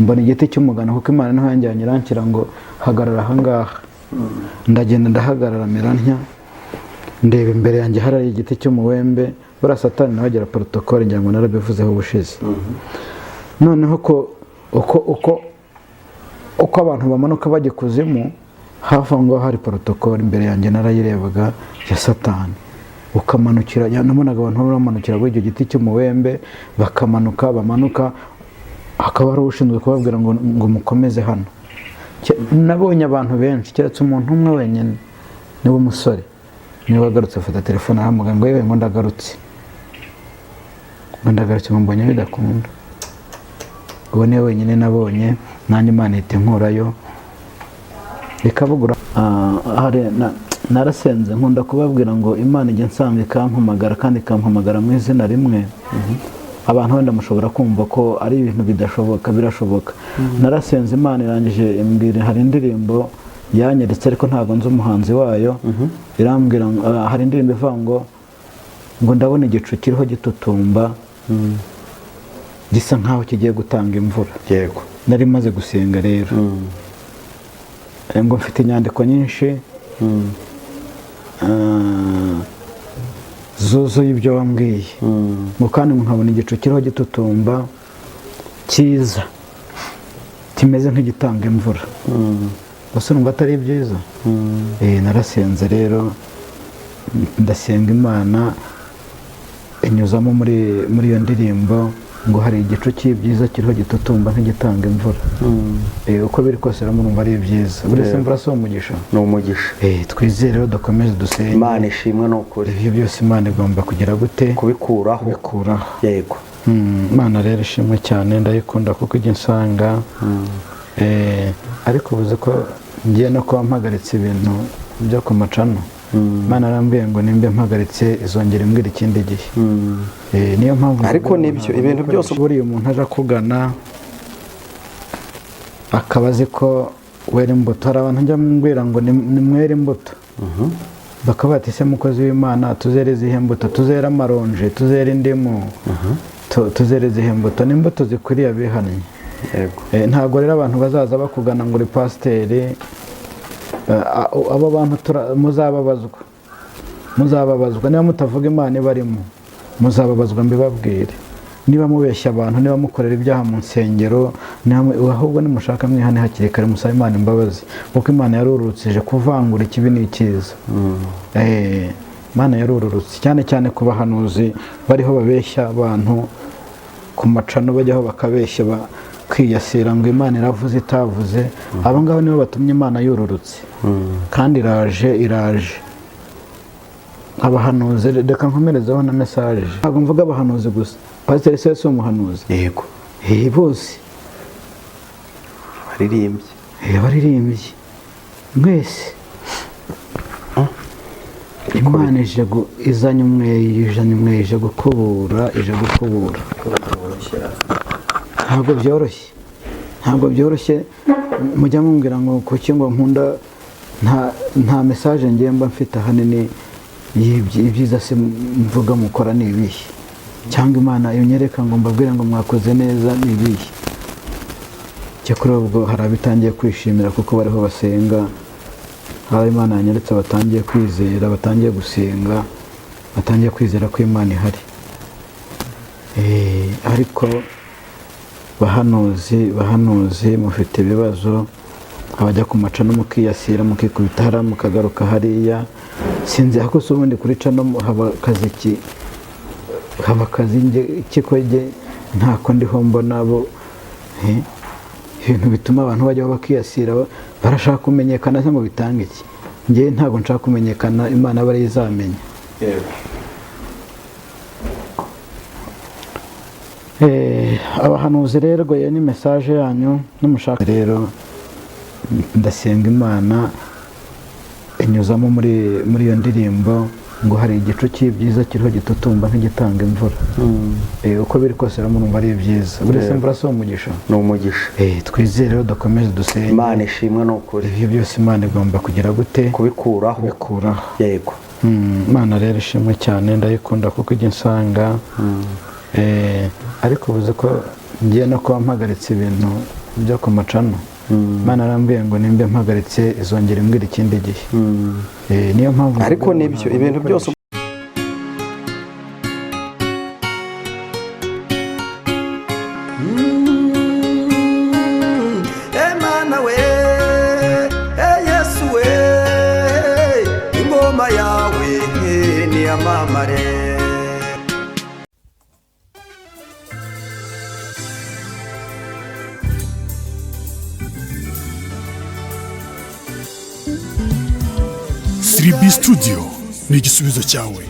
Mbona igiti cy'umugano, kuko Imana niho yanjyanye, iranshyira ngo hagarara ahangaha. Ndagenda ndahagarara, mera ntya, ndeba imbere yanjye hari igiti cy'umuwembe. Buriya Satani nawe agira protocole, ngira ngo narabivuzeho ubushize. Noneho ko uko abantu bamanuka bajya ikuzimu, hafi aho ngaho hari protocole imbere yanjye, narayirebaga, ya Satani. Ukamanukira, nabonaga abantu bamanukira kuri icyo giti cy'umuwembe, bakamanuka, bamanuka, hakaba hari ushinzwe kubabwira ngo mukomeze hano. Nabonye abantu benshi, keretse umuntu umwe wenyine, niwe musore, niwe wagarutse, afata telefone arahamagara ngo yewe, ngo ndagarutse, ngo ndagarutse, ngo mbonye bidakunda. Uwo niwe wenyine nabonye. Nanjye Imana ihita inkurayo ikabugura. Hari narasenze, nkunda kubabwira ngo Imana ijya nsanga ikampamagara, kandi ikampamagara mu izina rimwe. Abantu wenda mushobora kumva ko ari ibintu bidashoboka, birashoboka. Narasenze, Imana irangije imbwira, hari indirimbo yanyeretse ariko ntabwo nzi umuhanzi wayo. Irambwira ngo hari indirimbo ivuga ngo ndabona igicu kiriho gitutumba gisa nkaho kigiye gutanga imvura. Nari maze gusenga rero, ngo mfite inyandiko nyinshi zuzuye ibyo wambwiye, ngo kandi nkabona igicu kiriho gitutumba cyiza kimeze nk'igitanga imvura. Gusa urumva atari byiza? Narasenze rero, ndasenga, Imana inyuzamo muri iyo ndirimbo ngo hari igicu cy'ibyiza kiriho gitutumba nk'igitanga imvura. Uko biri kose rero murumva ari byiza. Buri se imvura si umugisha? Ni umugisha. Twizere rero, dukomeze dusenge. Imana ishimwe, ni ukuri. Ibyo byose Imana igomba kugira gute? Kubikuraho. Kubikuraho. Yego. Imana rero ishimwe cyane, ndayikunda kuko ijya insanga. Ariko ubuze ko ngiye no kuba mpagaritse ibintu byo ku macano, Imana yarambwiye ngo nimba mpagaritse izongera imbwira ikindi gihe. Niyo mpamvu Ariko mvuga ngo nibyo, ntabwo ibintu byose buriya umuntu aje akugana akaba azi ko wera imbuto. Hari abantu njya mbwira ngo nimwere imbuto, bakaba bati: "Se mukozi w'Imana, tuzere izihe mbuto? Tuzere amaronji, tuzere indimu, tuzere izihe mbuto?" Ni imbuto zikwiriye abihannye. Ntabwo rero abantu bazaza bakugana ngo uri pasiteri, abo bantu muzababazwa, muzababazwa niba mutavuga Imana ibarimo, muzababazwa mbibabwire. Niba mubeshya abantu, niba mukorera ibyaha mu nsengero, ahubwo nimushaka mwihane hakiri kare, musabe Imana imbabazi, kuko Imana yarurutse ije kuvangura ikibi n'ikiza. Imana yarururutse cyane cyane ku bahanuzi bariho babeshya abantu ku macano, bajyaho bakabeshya, bakiyasira ngo Imana iravuze itavuze. Abo ngabo nibo batumye Imana yururutse, kandi iraje, iraje. Abahanuzi, reka nkomerezeho na message. Ntabwo mvuga abahanuzi gusa, pasiteri se si umuhanuzi? Yego. Bose. Abaririmbyi. Abaririmbyi mwese, Imana ije izanye umweyo, izanye umweyo, ije gukubura, ije gukubura. Ntabwo byoroshye, ntabwo byoroshye. Mujya mumbwira ngo kuki ngo nkunda nta message ngiye mba mfite ahanini ibyiza se mvuga mukora ni ibihe? Cyangwa Imana iyo nyereka ngo mbabwire ngo mwakoze neza ni ibihe? Cyakora ubwo hari abitangiye kwishimira kuko bariho basenga, hari Imana yanyeretse batangiye kwizera, batangiye gusenga, batangiye kwizera ko Imana ihari. Ariko bahanuzi, bahanuzi, mufite ibibazo. Abajya ku macano mukiyasira, mukikubita hariya, mukagaruka hariya, sinzi ariko se ubundi kuri cano haba akazi ki? Haba akazi ki ko njye ntako ndiho mbona bo? Ibintu bituma abantu bajyaho bakiyasira, barashaka kumenyekana se ngo bitange iki? Njye ntabwo nshaka kumenyekana, Imana aba ariyo izamenya. Abahanuzi rero, ngo iyo ni message yanyu n'umushaka rero. Ndasenga, Imana inyuzamo muri iyo ndirimbo ngo hari igicu cy'ibyiza kiriho gitutumba nk'igitanga imvura. Uko biri kose rero murumva ari byiza. Buri se imvura si umugisha? Ni umugisha. Twizere rero, dukomeze dusenge. Imana ishimwe, ni ukuri. Ibyo byose Imana igomba kugira gute? Kubikuraho. Kubikuraho. Yego. Imana rero ishimwe cyane, ndayikunda kuko ijya insanga. Ariko ubuze ko Ngiye no kuba mpagaritse ibintu byo ku macano. Imana arambwiye ngo nimba mpagaritse izongera imbwira ikindi gihe. Niyo mpamvu Ariko mvuga ngo nibyo ntabwo ibintu gukoresha. byose. Emana we, e Yesu we, ingoma yawe niyamamare. 3B Studio ni igisubizo cyawe.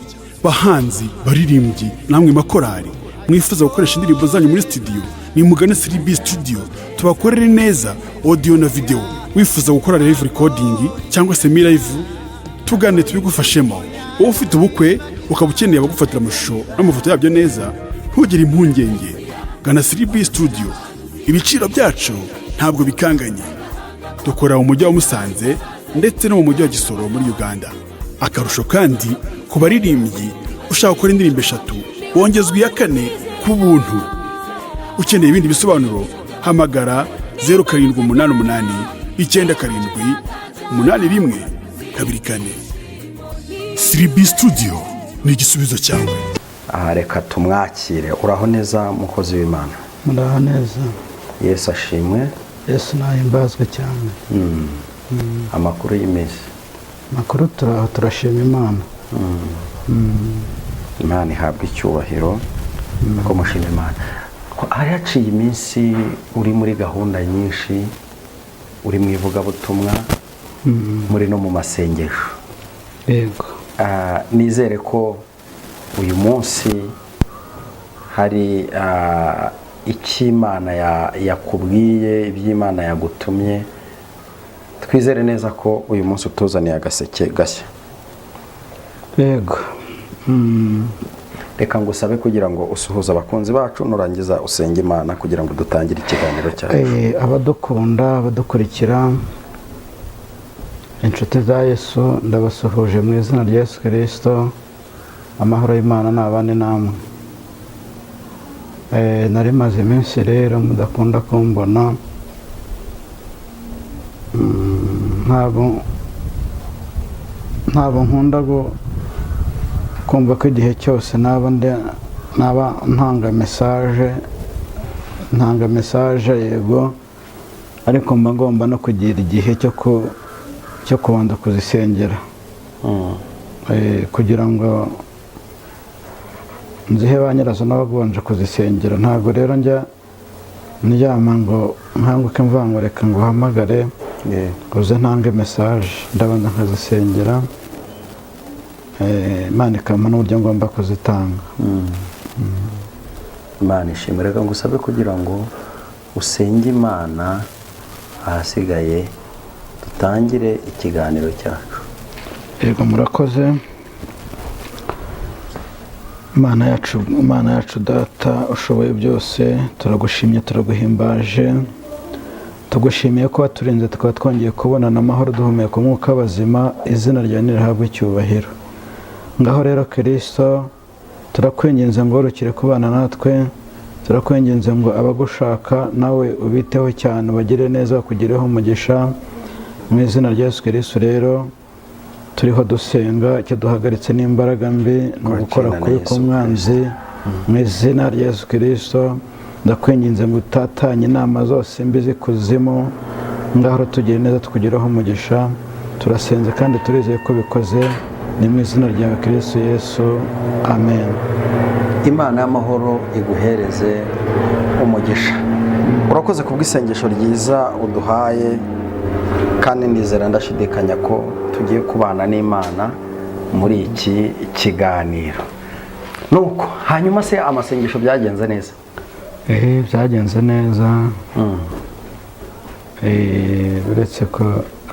Bahanzi, baririmbyi, namwe makorari mwifuza gukoresha indirimbo zanyu muri studio, nimugane 3B Studio tubakorere neza audio na video. Wifuza gukora live recording cyangwa semi live, tugane tubigufashemo. Wowe ufite ubukwe ukaba ukeneye abagufatira amashusho n'amafoto yabyo neza, ntugire impungenge, gana 3B Studio. Ibiciro byacu ntabwo bikanganye. Dukora mu mujyi wa Musanze ndetse no mu mujyi wa Gisoro muri Uganda. Akarusho kandi, ku baririmbyi ushaka gukora indirimbo eshatu wongezwa iya kane ku buntu. Ukeneye ibindi bisobanuro, hamagara 0788 97 81 24. 3B Studio ni igisubizo cyawe. Aha reka tumwakire. Uraho neza, mukozi w'Imana? Muraho neza. Yesu ashimwe. Yesu nahimbazwe cyane. Amakuru y'iminsi? Amakuru turaho, turashima Imana. Imana ihabwa icyubahiro ko mushima Imana. Ko hari haciye iminsi uri muri gahunda nyinshi, uri mu ivugabutumwa, muri no mu masengesho. Yego. Nizere ko uyu munsi hari icyo Imana yakubwiye, iby'Imana yagutumye. Twizere neza ko uyu munsi utuzaniye agaseke gashya. Yego. Reka ngusabe kugira ngo usuhuze abakunzi bacu, nurangiza usenge Imana kugira ngo dutangire ikiganiro cyacu. Abadukunda, abadukurikira, inshuti za Yesu, ndabasuhuje mu izina rya Yesu Kirisito. Amahoro y'Imana ni abane namwe. Nari maze iminsi rero mudakunda kumbona. Ntabwo nkunda kumva ko igihe cyose naba ntanga message. Ntanga message yego, ariko mba ngomba no kugira igihe cyo kubanza kuzisengera, kugira ngo nzihe ba nyirazo n'abagomba kuzisengera. Ntabwo rero njya ndyama ngo nkanguke mvuga ngo reka ngo uhamagare uze ntange message. Ndabanza nkazisengera, Imana ikampa n'uburyo ngomba kuzitanga. Imana ishimwe. Reka ngusabe kugira ngo usenge Imana, ahasigaye dutangire ikiganiro cyacu. Yego, murakoze. Imana yacu, Imana yacu, Data ushoboye byose, turagushimye, turaguhimbaje. Tugushimiye ko waturinze tukaba twongeye kubonana amahoro, duhumeka umwuka w'abazima. Izina ryawe nirihabwe icyubahiro. Ngaho rero Kirisito, turakwinginze ngo worukire kubana natwe. Turakwinginze ngo abagushaka nawe ubiteho cyane, ubagire neza, bakugireho umugisha mu izina rya Yesu Kirisito. Rero turiho dusenga, icyo duhagaritse n'imbaraga mbi ni ugukora Kwakirana na kubi Yesu. k'umwanzi mu izina rya Yesu Kirisito. Ndakwinginze ngo utatanye inama zose mbi z'ikuzimu. Ngaho tugire neza, tukugireho umugisha. Turasenze kandi turizeye ko bikoze. Ni mu izina ryawe Kirisito Yesu, amen. Imana y'amahoro iguhereze umugisha. Urakoze kubw'isengesho ryiza uduhaye, kandi ndizera ndashidikanya ko tugiye kubana n'Imana muri iki kiganiro. Nuko hanyuma se amasengesho byagenze neza? Byagenze neza. Uretse ko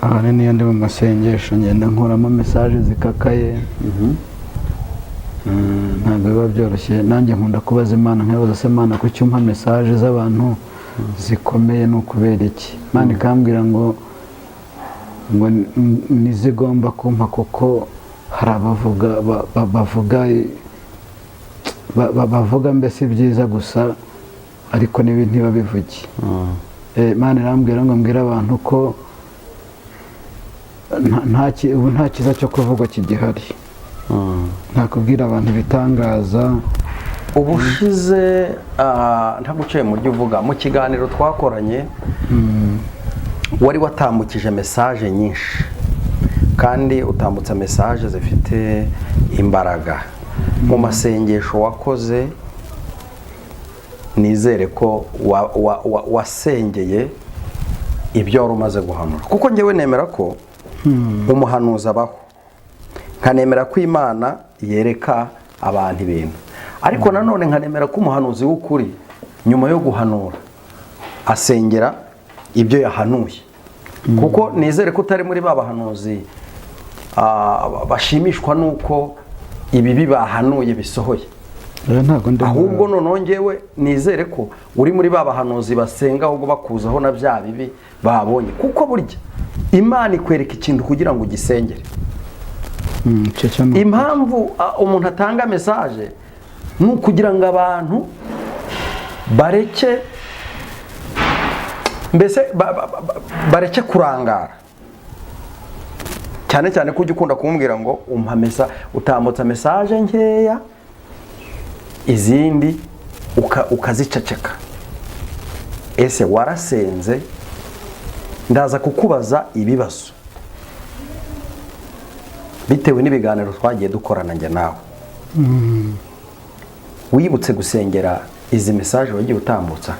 ahanini iyo ndi mu masengesho ngenda nkuramo message zikakaye. Ntabwo biba byoroshye. Nanjye nkunda kubaza Imana, nkabaza se: "Imana, kuki umpa message z'abantu zikomeye? Ni ukubera iki?" Imana ikambwira ngo nizigomba kumpa, kuko hari abavuga bavuga mbese ibyiza gusa. Ariko nibi ntibabivuge. Imana irambwira ngo mbwire abantu ko ubu nta cyiza cyo kuvugwa kigihari, nta kubwira abantu ibitangaza. Ubushize, ntaguciye mu byo uvuga, mu kiganiro twakoranye wari watambukije message nyinshi kandi utambutsa message zifite imbaraga mu masengesho wakoze. Nizere ko wasengeye ibyo wari umaze guhanura, kuko ngewe nemera ko umuhanuzi abaho, nkanemera ko Imana yereka abantu ibintu, ariko nanone nkanemera ko umuhanuzi w'ukuri nyuma yo guhanura asengera ibyo yahanuye, kuko nizere ko utari muri ba bahanuzi bashimishwa n'uko ibibi bahanuye bisohoye. Rero ntabwo ndi Ahubwo noneho ngewe nizere ko uri muri ba bahanuzi basenga ahubwo bakuzaho na bya bibi babonye, kuko burya Imana ikwereka ikintu kugira ngo ugisengere. Icyo cyo ni Impamvu umuntu atanga message ni ukugira ngo abantu bareke, mbese bareke kurangara, cyane cyane ko ujya ukunda kumbwira ngo umpa utambutsa message nkeya, izindi ukaziceceka. Ese warasenze? Ndaza kukubaza ibibazo bitewe n'ibiganiro twagiye dukorana njye nawe. Wibutse gusengera izi message wagiye utambutsa?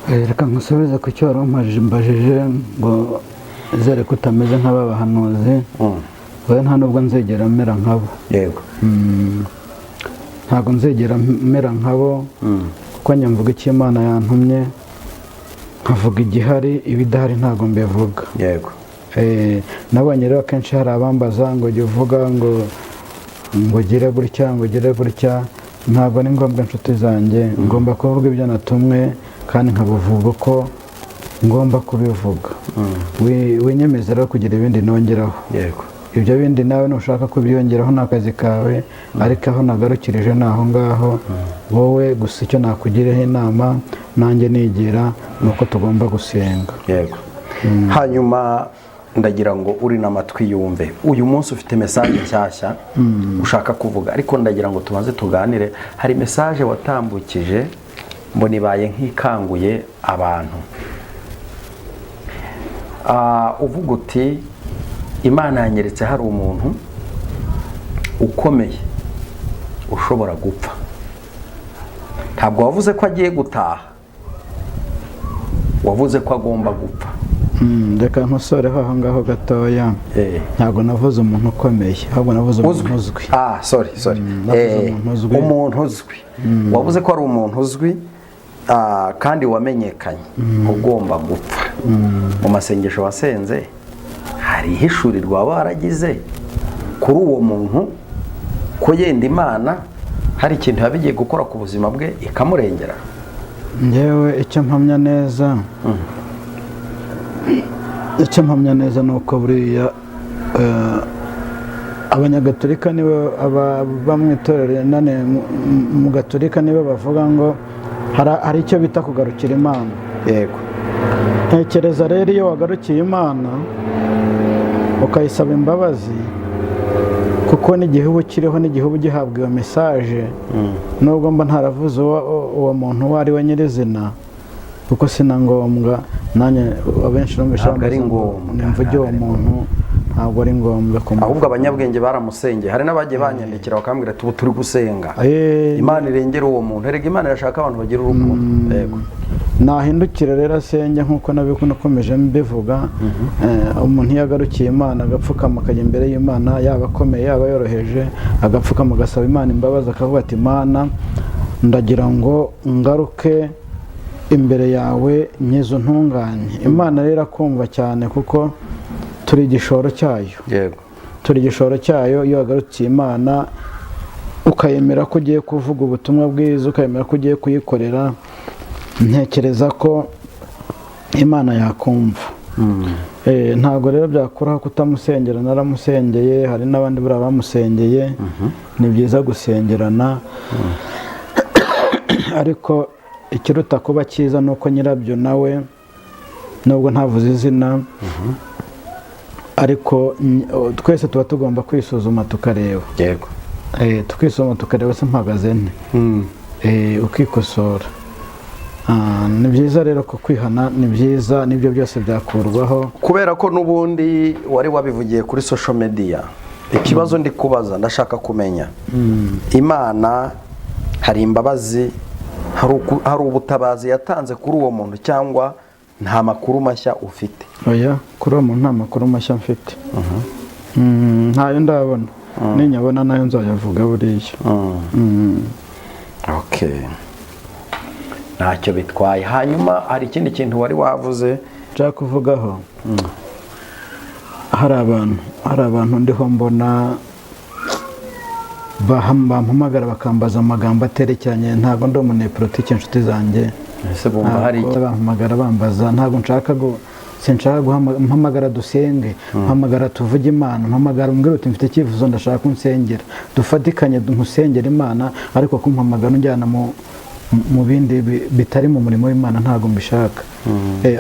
Reka nkusubize ku cyo wari umbajije ngo nizere ko utameze nk'aba bahanuzi. Wowe nta nubwo nzigera mera nkabo. Ntabwo nzigera mera nkabo, kuko njye mvuga icyo Imana yantumye, nkavuga igihari, ibidahari ntabwo mbivuga. Nabonye rero akenshi hari abambaza ngo jya uvuga ngo ugire gutya, ngo ugire gutya. Ntabwo ari ngombwa, inshuti zanjye. Ngomba kuvuga ibyo natumwe kandi nkabuvuga uko ngomba kubivuga. Winyemeza rero kugira ibindi nongeraho. Ibyo bindi nawe nushaka kubyongeraho ni akazi kawe, ariko aho nagarukirije ni aho ngaho. Wowe gusa icyo nakugiraho inama nanjye nigira ni uko tugomba gusenga. Yego. Hanyuma ndagira ngo uri n'amatwi yumve, uyu munsi ufite message nshyashya ushaka kuvuga, ariko ndagira ngo tubanze tuganire. Hari message watambukije mbona ibaye nk'ikanguye abantu. Uvuga uti: "Imana yanyeretse hari umuntu ukomeye ushobora gupfa." Ntabwo wavuze ko agiye gutaha, wavuze ko agomba gupfa. Reka nkosoreho aho ngaho gatoya. Ntabwo navuze umuntu ukomeye, ahubwo navuze umuntu uzwi. Ah, sorry, sorry. Navuze umuntu uzwi. Umuntu uzwi. Wavuze ko ari umuntu uzwi kandi wamenyekanye ugomba gupfa. Mu masengesho wasenze hari ihishurirwa waba waragize kuri uwo muntu, ko yenda Imana hari ikintu yaba igiye gukora ku buzima bwe ikamurengera? Njyewe icyo mpamya neza ni uko buriya abanyagatolika nibo ba mu itorero nane mu gatolika nibo bavuga ngo hari icyo bita kugarukira Imana. Ntekereza rero iyo wagarukiye Imana ukayisaba imbabazi, kuko n'igihe uba ukiriho, n'igihe uba ugihabwa iyo message, nubwo mba ntaravuze uwo muntu uwo ari we nyirizina, kuko si na ngombwa. Nanjye abenshi numvise Ntabwo ari bambaza ngo ngombwa, nimvuge uwo ntabwo ari muntu. Ntabwo ari ngombwa kumuvuga. Ahubwo abanyabwenge baramusengeye. Hari n'abagiye banyandikira bakambwira ati: "Ubu turi gusenga, Imana irengera uwo muntu." Erega Imana irashaka abantu bagira urukundo. Yego. Nahindukira rero asenge nk'uko nabikomeje mbivuga. Umuntu iyo agarukiye Imana, agapfukama, akajya imbere y'Imana, yaba akomeye yaba yoroheje, agapfukama agasaba Imana imbabazi, akavuga ati: "Imana, ndagira ngo ngaruke imbere yawe, nkizo ntunganye." Imana rero irakumva cyane, kuko turi igishoro cyayo. Turi igishoro cyayo. Iyo wagarukiye Imana, ukayemera ko ugiye kuvuga ubutumwa bwiza, ukayemera ko ugiye kuyikorera, ntekereza ko Imana yakumva. Ntabwo rero byakuraho kutamusengera. Naramusengeye, hari n'abandi buriya bamusengeye. Ni byiza gusengerana, ariko Ikiruta kuba cyiza ni uko nyirabyo nawe, nubwo ntavuze izina, ariko twese tuba tugomba kwisuzuma tukareba. Tukisuzuma tukareba se mpagaze nte? Ukikosora. Ni byiza rero ko kwihana ni byiza, n'ibyo byose byakurwaho. Kubera ko n'ubundi wari wabivugiye kuri social media, ikibazo ndi kubaza, ndashaka kumenya, Imana hari imbabazi, hari ubutabazi yatanze kuri uwo muntu, cyangwa nta makuru mashya ufite? Oya, kuri uwo muntu nta makuru mashya mfite. Ntayo ndabona, ninyabona nayo nzayavuga buriya. Okay, ntacyo bitwaye. Hanyuma hari ikindi kintu wari wavuze. Nshaka kuvugaho, hari abantu ndiho mbona bampamagara bakambaza amagambo aterekeranye. Ntabwo ndi umunyepolitiki, inshuti zanjye. Ese bumva hari Ntabwo bampamagara bambaza, ntabwo nshaka sinshaka mpamagara dusenge, mpamagara tuvuge Imana, mpamagara umbwire uti mfite icyifuzo, ndashaka ko unsengera, dufatikanye nkusengera Imana. Ariko kumpamagara unjyana mu bindi bitari mu murimo w'Imana, ntabwo mbishaka.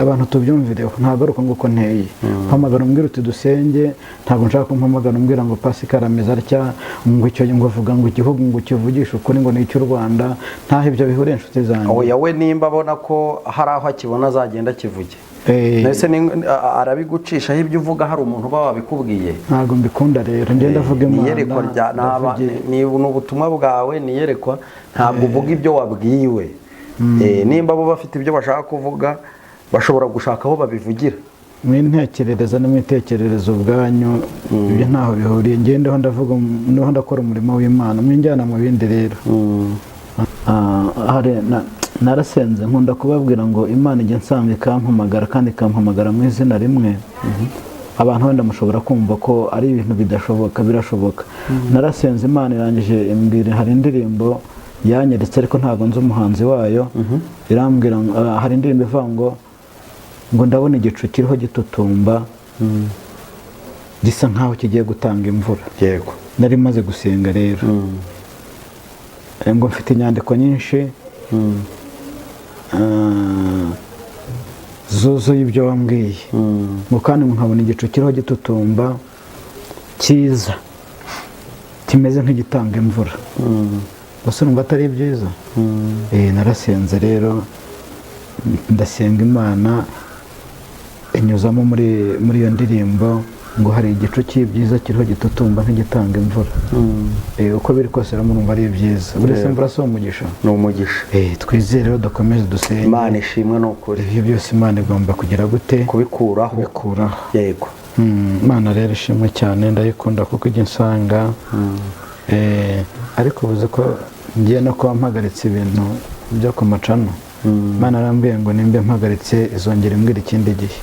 Abantu tubyumvireho, ntabwo ari uko nguko nteye. Mpamagara umbwire uti dusenge, ntabwo nshaka kumpamagara umbwira ngo Pascal ameze atya, ngo icyo, ngo avuga ngo igihugu ngo kivugishe ukuri, ngo ni icy'u Rwanda. Ntaho ibyo bihuriye, inshuti zanjye. Oya, we nimba abona ko hari aho akibona azagenda akivuge. Mbese arabigucishaho ibyo uvuga, hari umuntu uba wabikubwiye? Ntabwo mbikunda rero, ngenda avuga Ni Imana. iyerekwa rya ni ubutumwa bwawe, ni iyerekwa, ntabwo uvuga ibyo wabwiwe. Nimba bo bafite ibyo bashaka kuvuga, bashobora gushaka aho babivugira. Mwintekerereza nimwitekerereza ubwanyu, ibyo ntaho bihuriye. Ngendeho ndavuga, niho ndakora umurimo w'Imana, mwinjyana mu bindi rero. Hari narasenze, nkunda kubabwira ngo Imana ijya nsanga ikampamagara, kandi ikampamagara mu izina rimwe. Abantu wenda mushobora kumva ko ari ibintu bidashoboka, birashoboka. Narasenze, Imana irangije imbwira, hari indirimbo yanyeretse ariko ntabwo nzi umuhanzi wayo, irambwira ngo, hari indirimbo ivuga ngo ndabona igicu kiriho gitutumba gisa nkaho kigiye gutanga imvura. Nari maze gusenga rero, ngo mfite inyandiko nyinshi zuzuye ibyo wambwiye, ngo kandi nkabona igicu kiriho gitutumba cyiza kimeze nk'igitanga imvura. Gusa numva atari byiza. Narasenze rero, ndasenga, Imana inyuzamo muri iyo ndirimbo ngo hari igicu cy'ibyiza kiriho gitutumba nk'igitanga imvura. Uko biri kose rero murumva ari byiza. Buri se imvura si umugisha? Ni umugisha. Twizere rero, dukomeze dusenge. Imana ishimwe, ni ukuri. Ibyo byose Imana igomba kugira gute? Kubikuraho. Kubikuraho. Imana rero ishimwe cyane, ndayikunda kuko ijya insanga. Ariko ubuze ko ngiye no kuba mpagaritse ibintu byo ku macano, Imana arambwiye ngo nimba mpagaritse izongera imbwira ikindi gihe.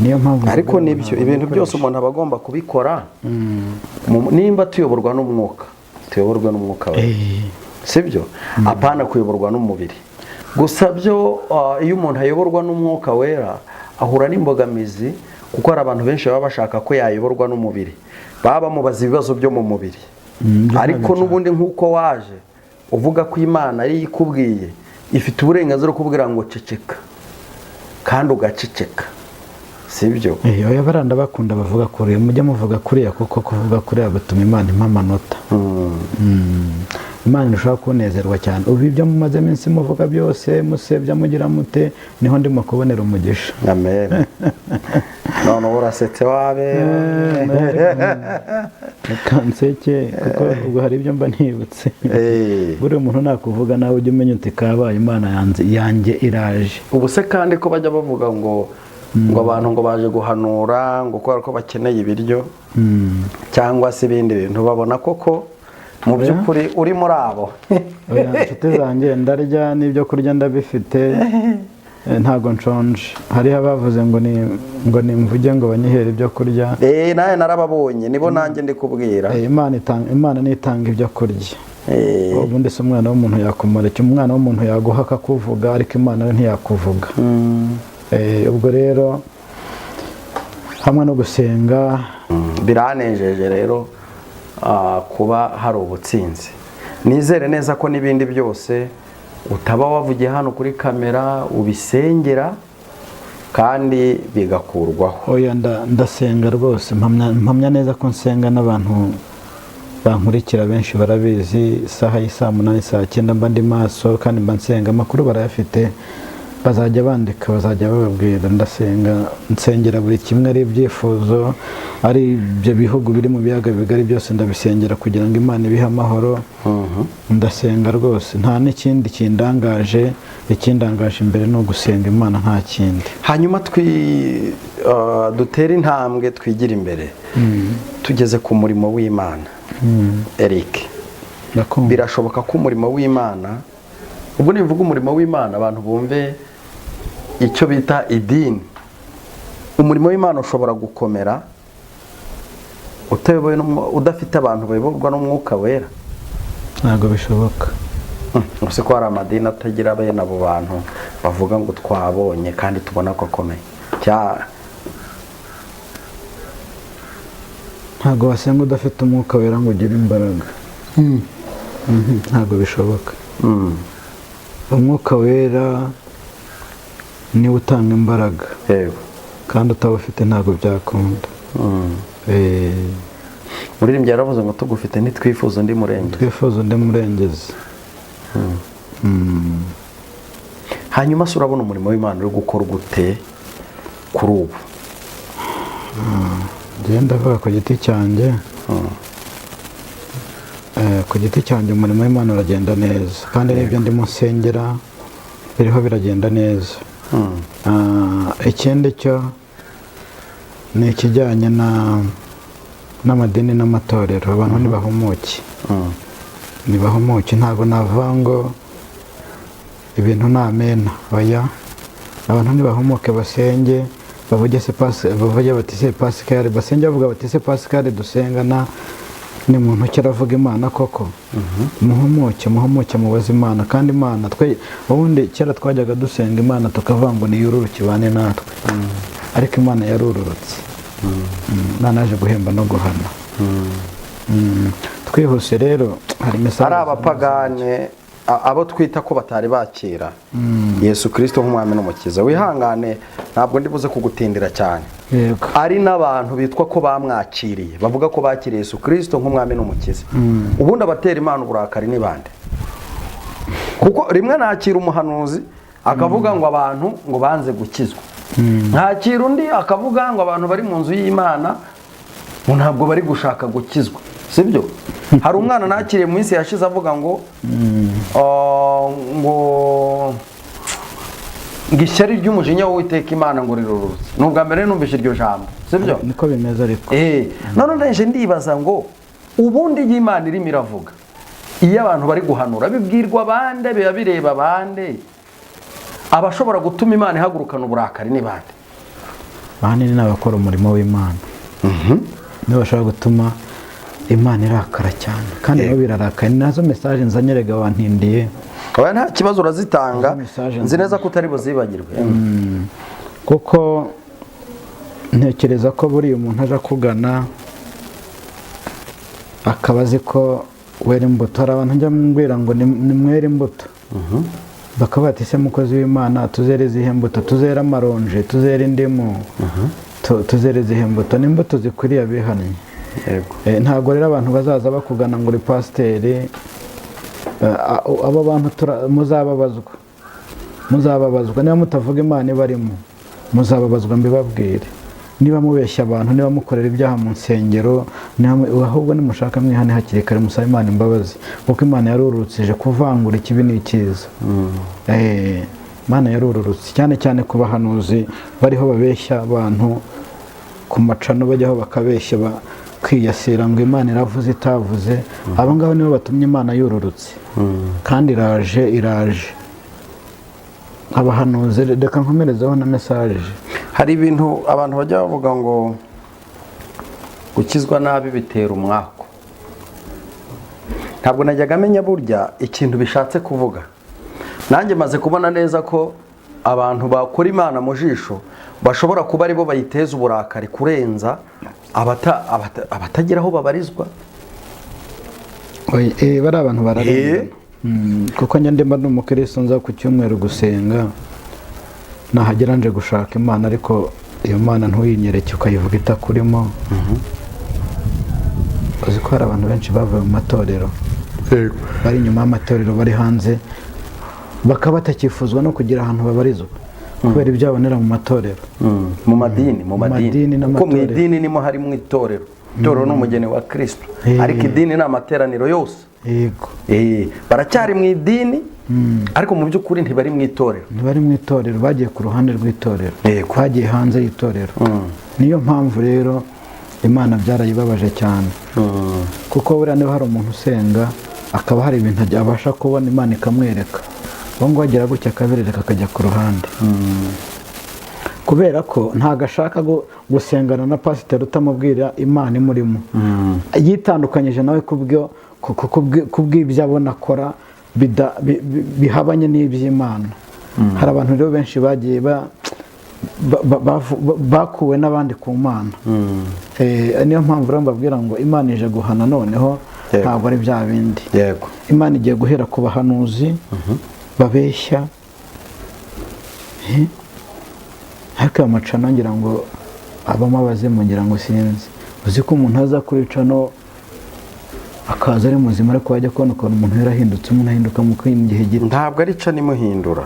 Niyo mpamvu Ariko mvuga ngo nibyo, ntabwo ibintu byose nikoresha. umuntu aba agomba kubikora. Nimba tuyoborwa n'umwuka, tuyoborwe n'umwuka we, sibyo? Apana kuyoborwa n'umubiri gusa. Byo iyo umuntu ayoborwa n'umwuka wera ahura n'imbogamizi, kuko hari abantu benshi baba bashaka ko yayoborwa n'umubiri, baba bamubaza ibibazo byo mu mubiri. Ibyo Ariko ntabwo n'ubundi nk'uko waje uvuga ko Imana ariyo ikubwiye, ifite uburenganzira bwo kubwira ngo ceceka, kandi ugaceceka, sibyo? Oya, baranda bakunda bavuga kuriya, mujye muvuga kuriya, kuko kuvuga kuriya bituma Imana impa amanota. Imana irushaho kunezerwa cyane. Ubu ibyo mumaze iminsi muvuga byose, musebya, mugira mute, niho ndimo kubonera umugisha. Amen. None ubu urasetse wabe. Reka nseke, kuko ubwo hari ibyo mba nibutse. Buriya umuntu nakuvuga nawe ujye umenya uti kabaye, Imana yanjye iraje. Ubu se kandi ko bajya bavuga ngo abantu ngo baje guhanura ngo kubera ko bakeneye ibiryo cyangwa se ibindi bintu, babona koko mu by'ukuri uri muri abo? Oya, inshuti zanjye, ndarya n'ibyo kurya ndabifite. Ntabwo nshonje. Hariho abavuze ngo ni mvuge ngo banyihere ibyo kurya. Nawe narababonye, nibo nanjye ndi kubwira. Imana nitanga ibyo kurya. Ubundi se umwana w'umuntu yakumara iki? Umwana w'umuntu yaguha akakuvuga, ariko Imana yo ntiyakuvuga. Ubwo rero hamwe no gusenga. Biranejeje rero kuba hari ubutsinzi. Nizere neza ko n'ibindi byose Utaba wavugiye hano kuri kamera, ubisengera kandi bigakurwaho. Oya, ndasenga rwose, mpamya neza ko nsenga, n'abantu bankurikira benshi barabizi. Isaha y'isaa 8, saa 9 mba ndi maso kandi mba nsenga. Amakuru barayafite, bazajya bandika, bazajya bababwira. Ndasenga, nsengera buri kimwe, ari ibyifuzo, ari ibyo bihugu biri mu biyaga bigari byose ndabisengera kugira ngo Imana ibihe amahoro. Ndasenga rwose, nta n'ikindi kindangaje. Ikindangaje imbere ni ugusenga Imana, nta kindi. Hanyuma dutere intambwe twigire imbere, tugeze ku murimo w'Imana, Eric. Ndakumva. Birashoboka ko umurimo w'Imana, ubwo nivuga umurimo w'Imana abantu bumve icyo bita idini, umurimo w'Imana ushobora gukomera utayobowe udafite abantu bayoborwa n'Umwuka Wera? Ntabwo bishoboka. Ubuse ko hari amadini atagira bene abo bantu bavuga ngo twabonye kandi tubona ko akomeye? Ntabwo wasenga udafite Umwuka Wera ngo ugire imbaraga. Ntabwo bishoboka. Umwuka Wera niwe utanga imbaraga. Kandi utawufite ntabwo byakunda. Muririmbyi yaravuze ngo tugufite ntitwifuza undi murenge. Twifuza undi murengezi. Hanyuma se urabona umurimo w'Imana uri gukora gute kuri ubu? Njyewe ndavuga ku giti cyanjye. Ku giti cyanjye umurimo w'Imana uragenda neza, kandi n'ibyo ndimo nsengera biriho biragenda neza. Ikindi cyo ni ikijyanye n'amadini n'amatorero. Abantu ntibahumuke, ntibahumuke. Ntabwo navuga ngo ibintu ni amena, oya. Abantu ntibahumuke, basenge, bavuge se pasi, bavuge bati se Pascal, basenge bavuga bati se Pascal dusengana ni muntu ki, aravuga Imana koko? Muhumuke, muhumuke, mubaze Imana. Kandi Imana twe ubundi kera twajyaga dusenga Imana tukavuga ngo niyururuke ibane natwe, ariko Imana yarururutse. Imana yaje guhemba no guhana. Twihuse rero, hari message. Ari abapagane, abo twita ko batari bakira Yesu Kirisito nk'umwami n'umukiza, wihangane ntabwo ndi buze kugutindira cyane. Ari n'abantu bitwa ko bamwakiriye, bavuga ko bakiriye Yesu Kirisito nk'umwami n'umukiza, ubundi abatera Imana uburakari ni bande? Kuko rimwe nakira umuhanuzi akavuga ngo abantu ngo banze gukizwa, nkakira undi akavuga ngo abantu bari mu nzu y'Imana ngo ntabwo bari gushaka gukizwa, sibyo? Hari umwana nakiriye mu minsi yashize avuga ngo ngo ishyari ry'umujinya w'Uwiteka Imana ngo rirurutse. Ni ubwa mbere numvise iryo jambo, sibyo? Niko bimeze ariko. None ndaje ndibaza ngo ubundi iyo Imana irimo iravuga, iyo abantu bari guhanura, bibwirwa bande? Biba bireba bande? Abashobora gutuma Imana ihagurukana uburakari ni bande? Ahanini ni abakora umurimo w'Imana, nibo bashobora gutuma Imana irakara cyane, kandi nabo birarakaye. Ni nazo message nzanye rega, wantindiye. Oya, nta kibazo, urazitanga. Message. Nzi neza ko utari buzibagirwe. Kuko ntekereza ko buriya umuntu aje akugana akaba azi ko wera imbuto. Hari abantu njya mbwira ngo ni mwere imbuto, bakaba bati se mukozi w'Imana, tuzere izihe mbuto? Tuzere amaronje, tuzere indimu, tuzere izihe mbuto? Ni imbuto zikwiriye abihannye. Ntabwo rero abantu bazaza bakugana ngo uri pasiteri, abo bantu muzababazwa, muzababazwa niba mutavuga Imana ibarimo, muzababazwa mbibabwire. Niba mubeshya abantu, niba mukorera ibyaha mu nsengero, ahubwo nimushaka mwihane hakiri kare, musabe Imana imbabazi, kuko Imana yarururukije kuvangura ikibi n'ikiza. Imana yarururutse cyane cyane ku bahanuzi bariho babeshya abantu ku macano, bajyaho bakabeshya, bakiyasira ngo Imana iravuze itavuze. Abo ngabo nibo batumye Imana yururutse, kandi iraje, iraje. Abahanuzi, reka nkomerezeho na message. Hari ibintu abantu bajya bavuga ngo gukizwa nabi bitera umwaku. Ntabwo najyaga amenya burya ikintu bishatse kuvuga. Nanjye maze kubona neza ko abantu bakora Imana mu jisho bashobora kuba aribo bayiteza uburakari kurenza abatagira aho babarizwa. Oya, bari abantu bararengana. Kuko njye ndimba ndi umukristo, nza ku cyumweru gusenga, nahagera nje gushaka Imana, ariko iyo Mana ntuyinyereke, ukayivuga itakurimo. Uzi ko hari abantu benshi bavuye mu matorero, bari inyuma y'amatorero, bari hanze, bakaba batakifuzwa no kugira ahantu babarizwa kubera ibyo babonera mu matorero. Mu madini, mu madini madini, kuko mu n'amatorero. idini nimo harimo itorero. Itorero ni umugeni wa Kristo, ariko idini ni amateraniro yose. Baracyari mu idini, ariko mu by'ukuri ntibari mu itorero. Ntibari mu itorero, bagiye ku ruhande rw'itorero, bagiye hanze y'itorero. Niyo mpamvu rero Imana byarayibabaje cyane, kuko buriya niba hari umuntu usenga akaba hari ibintu abasha kubona, Imana ikamwereka, uwo nguwo agira gutya akabirereka akajya ku ruhande, kubera ko ntabwo ashaka gusengana na pasiteri utamubwira Imana imurimo. Yitandukanyije nawe kubw'ibyo abona akora bihabanye n'iby'Imana. Hari abantu rero benshi bagiye bakuwe n'abandi ku Mana. Niyo mpamvu rero mbabwira ngo Imana ije guhana noneho, ntabwo ari bya bindi. Imana igiye guhera ku bahanuzi babeshya. Ariko ayo macano ngira ngo abamo abazimu, ngira ngo sinzi. Uzi ko umuntu aza kuri cano akaza ari muzima, ariko wajya kubona ukuntu umuntu yarahindutse, umuntu ahinduka mu gihe gito. Ntabwo ari cano imuhindura.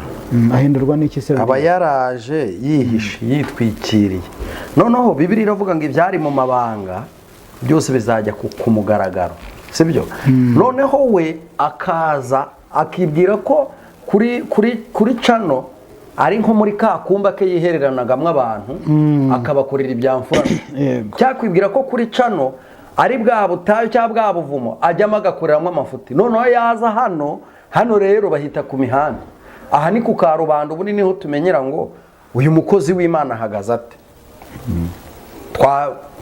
Ahindurwa n'iki se? Aba yaraje yihishe, yitwikiriye. Noneho Bibiliya iravuga ngo ibyari mu mabanga byose bizajya ku mugaragaro, sibyo? Noneho we akaza akibwira ko kuri cano ari nko muri ka kumba ke yihereranagamo abantu, akabakorera ibya mfura. Cyakwibwira ko kuri cano ari bwa butayu cyangwa bwa buvumo ajyamo agakoreramo amafuti. Noneho yaza hano, hano rero bahita ku mihanda, aha ni ku karubanda. Ubundi niho tumenyera ngo uyu mukozi w'Imana ahagaze ate.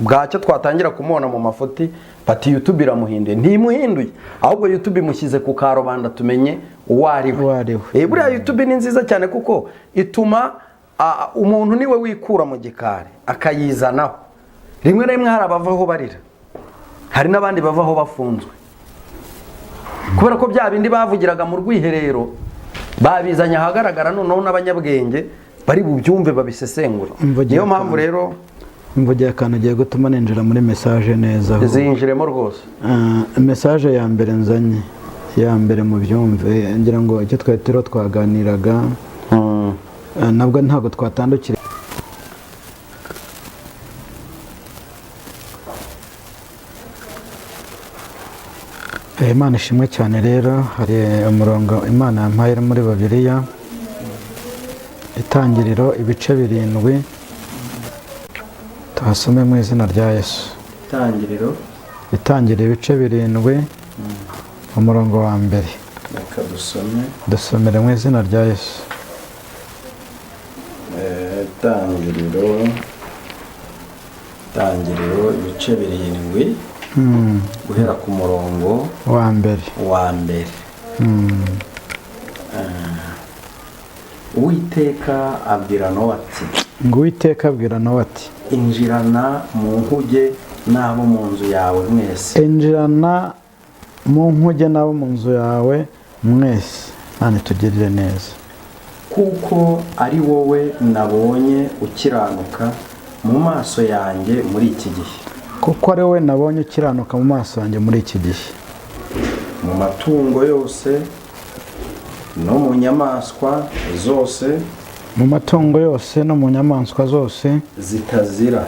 Bwacyo twatangira kumubona mu mafuti, bati YouTube iramuhinduye. Ntimuhinduye, ahubwo YouTube imushyize ku karubanda tumenye uwo ari we. Uwo ari we. Buriya YouTube ni nziza cyane kuko ituma umuntu niwe wikura mu gikari akayizanaho. Rimwe na rimwe hari abavaho barira, hari n'abandi bavaho bafunzwe, kubera ko bya bindi bavugiraga mu rwiherero babizanye ahagaragara. Noneho n'abanyabwenge bari bubyumve, babisesengure. Mvugira Niyo mpamvu akantu. rero Mvugiye akantu ugiye gutuma ninjira muri message neza ahubwo. Zinjiremo rwose. Message ya mbere nzanye, ya mbere mu byumve, ngira ngo icyo twari turiho twaganiraga, nabwo ntabwo twatandukira. Imana ishimwe cyane. Rero hari umurongo Imana yampaye uri muri Bibiliya, Itangiriro ibice 7, tuhasome mu izina rya Yesu. Itangiriro. Itangiriro ibice 7, umurongo wa mbere. Reka dusome. Dusomere mu izina rya Yesu. Itangiriro ibice 7, guhera ku murongo wa mbere. Wa mbere. Uwiteka abwira Nowa ati: Ngo Uwiteka abwira Nowa ati: Injirana mu nkuge n'abo mu nzu yawe mwese. Injirana mu nkuge n'abo mu nzu yawe mwese. Imana itugirire neza. Kuko ari wowe nabonye ukiranuka mu maso yanjye muri iki gihe. Kuko ari wowe nabonye ukiranuka mu maso yanjye muri iki gihe. Mu matungo yose no mu nyamaswa zose, mu matungo yose no mu nyamaswa zose, zitazira,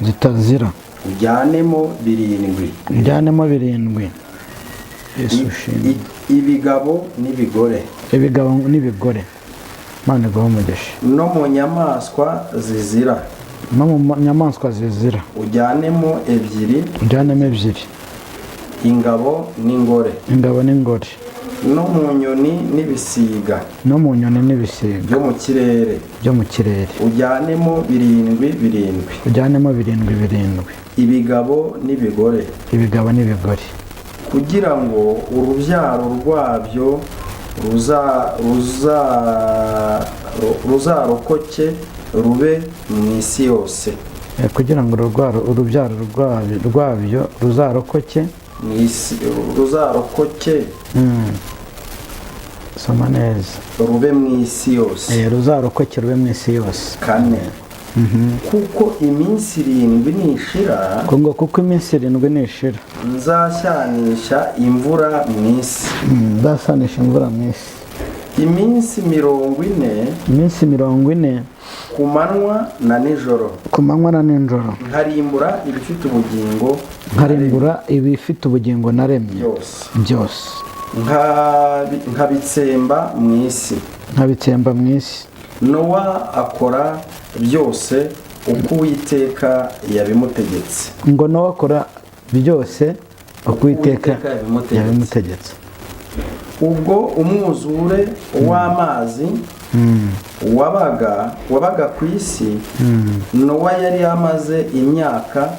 zitazira, ujyanemo 7. Ujyanemo 7. Yesu ushimwe. Ibigabo n'ibigore. Ibigabo n'ibigore. Imana iguhe umugisha. No mu nyamaswa zizira, no mu nyamaswa zizira, ujyanemo 2. Ujyanemo 2. Ingabo n'ingore. Ingabo n'ingore. No mu nyoni n'ibisiga, no mu nyoni n'ibisiga, byo mu kirere, byo mu kirere, ujyanemo 7 7. Ujyanemo 7 7. Ibigabo n'ibigore. Ibigabo n'ibigore. Kugira ngo urubyaro rwabyo ruzarokoke rube mu isi yose. Kugira ngo urubyaro rwabyo ruzarokoke mu isi, ruzarokoke. Soma neza. Rube mu isi yose. Ruzarokoke rube mu isi yose. 4, kuko iminsi 7 nishira, ngo kuko iminsi 7 nishira, nzashyanisha imvura mu isi. Nzasanisha imvura mu isi. Iminsi 40, Iminsi 40, ku manywa na nijoro, ku manywa na nijoro, nkarimbura ibifite ubugingo nkarimbura ibifite ubugingo naremye byose, byose, nkabitsemba mu isi. Nkabitsemba mu isi. Nowa akora byose uko Uwiteka yabimutegetse. Ngo Nowa akora byose uko Uwiteka Uwiteka yabimutegetse. yabimutegetse. Ubwo umwuzure w'amazi wabaga ku isi, Nowa yari amaze imyaka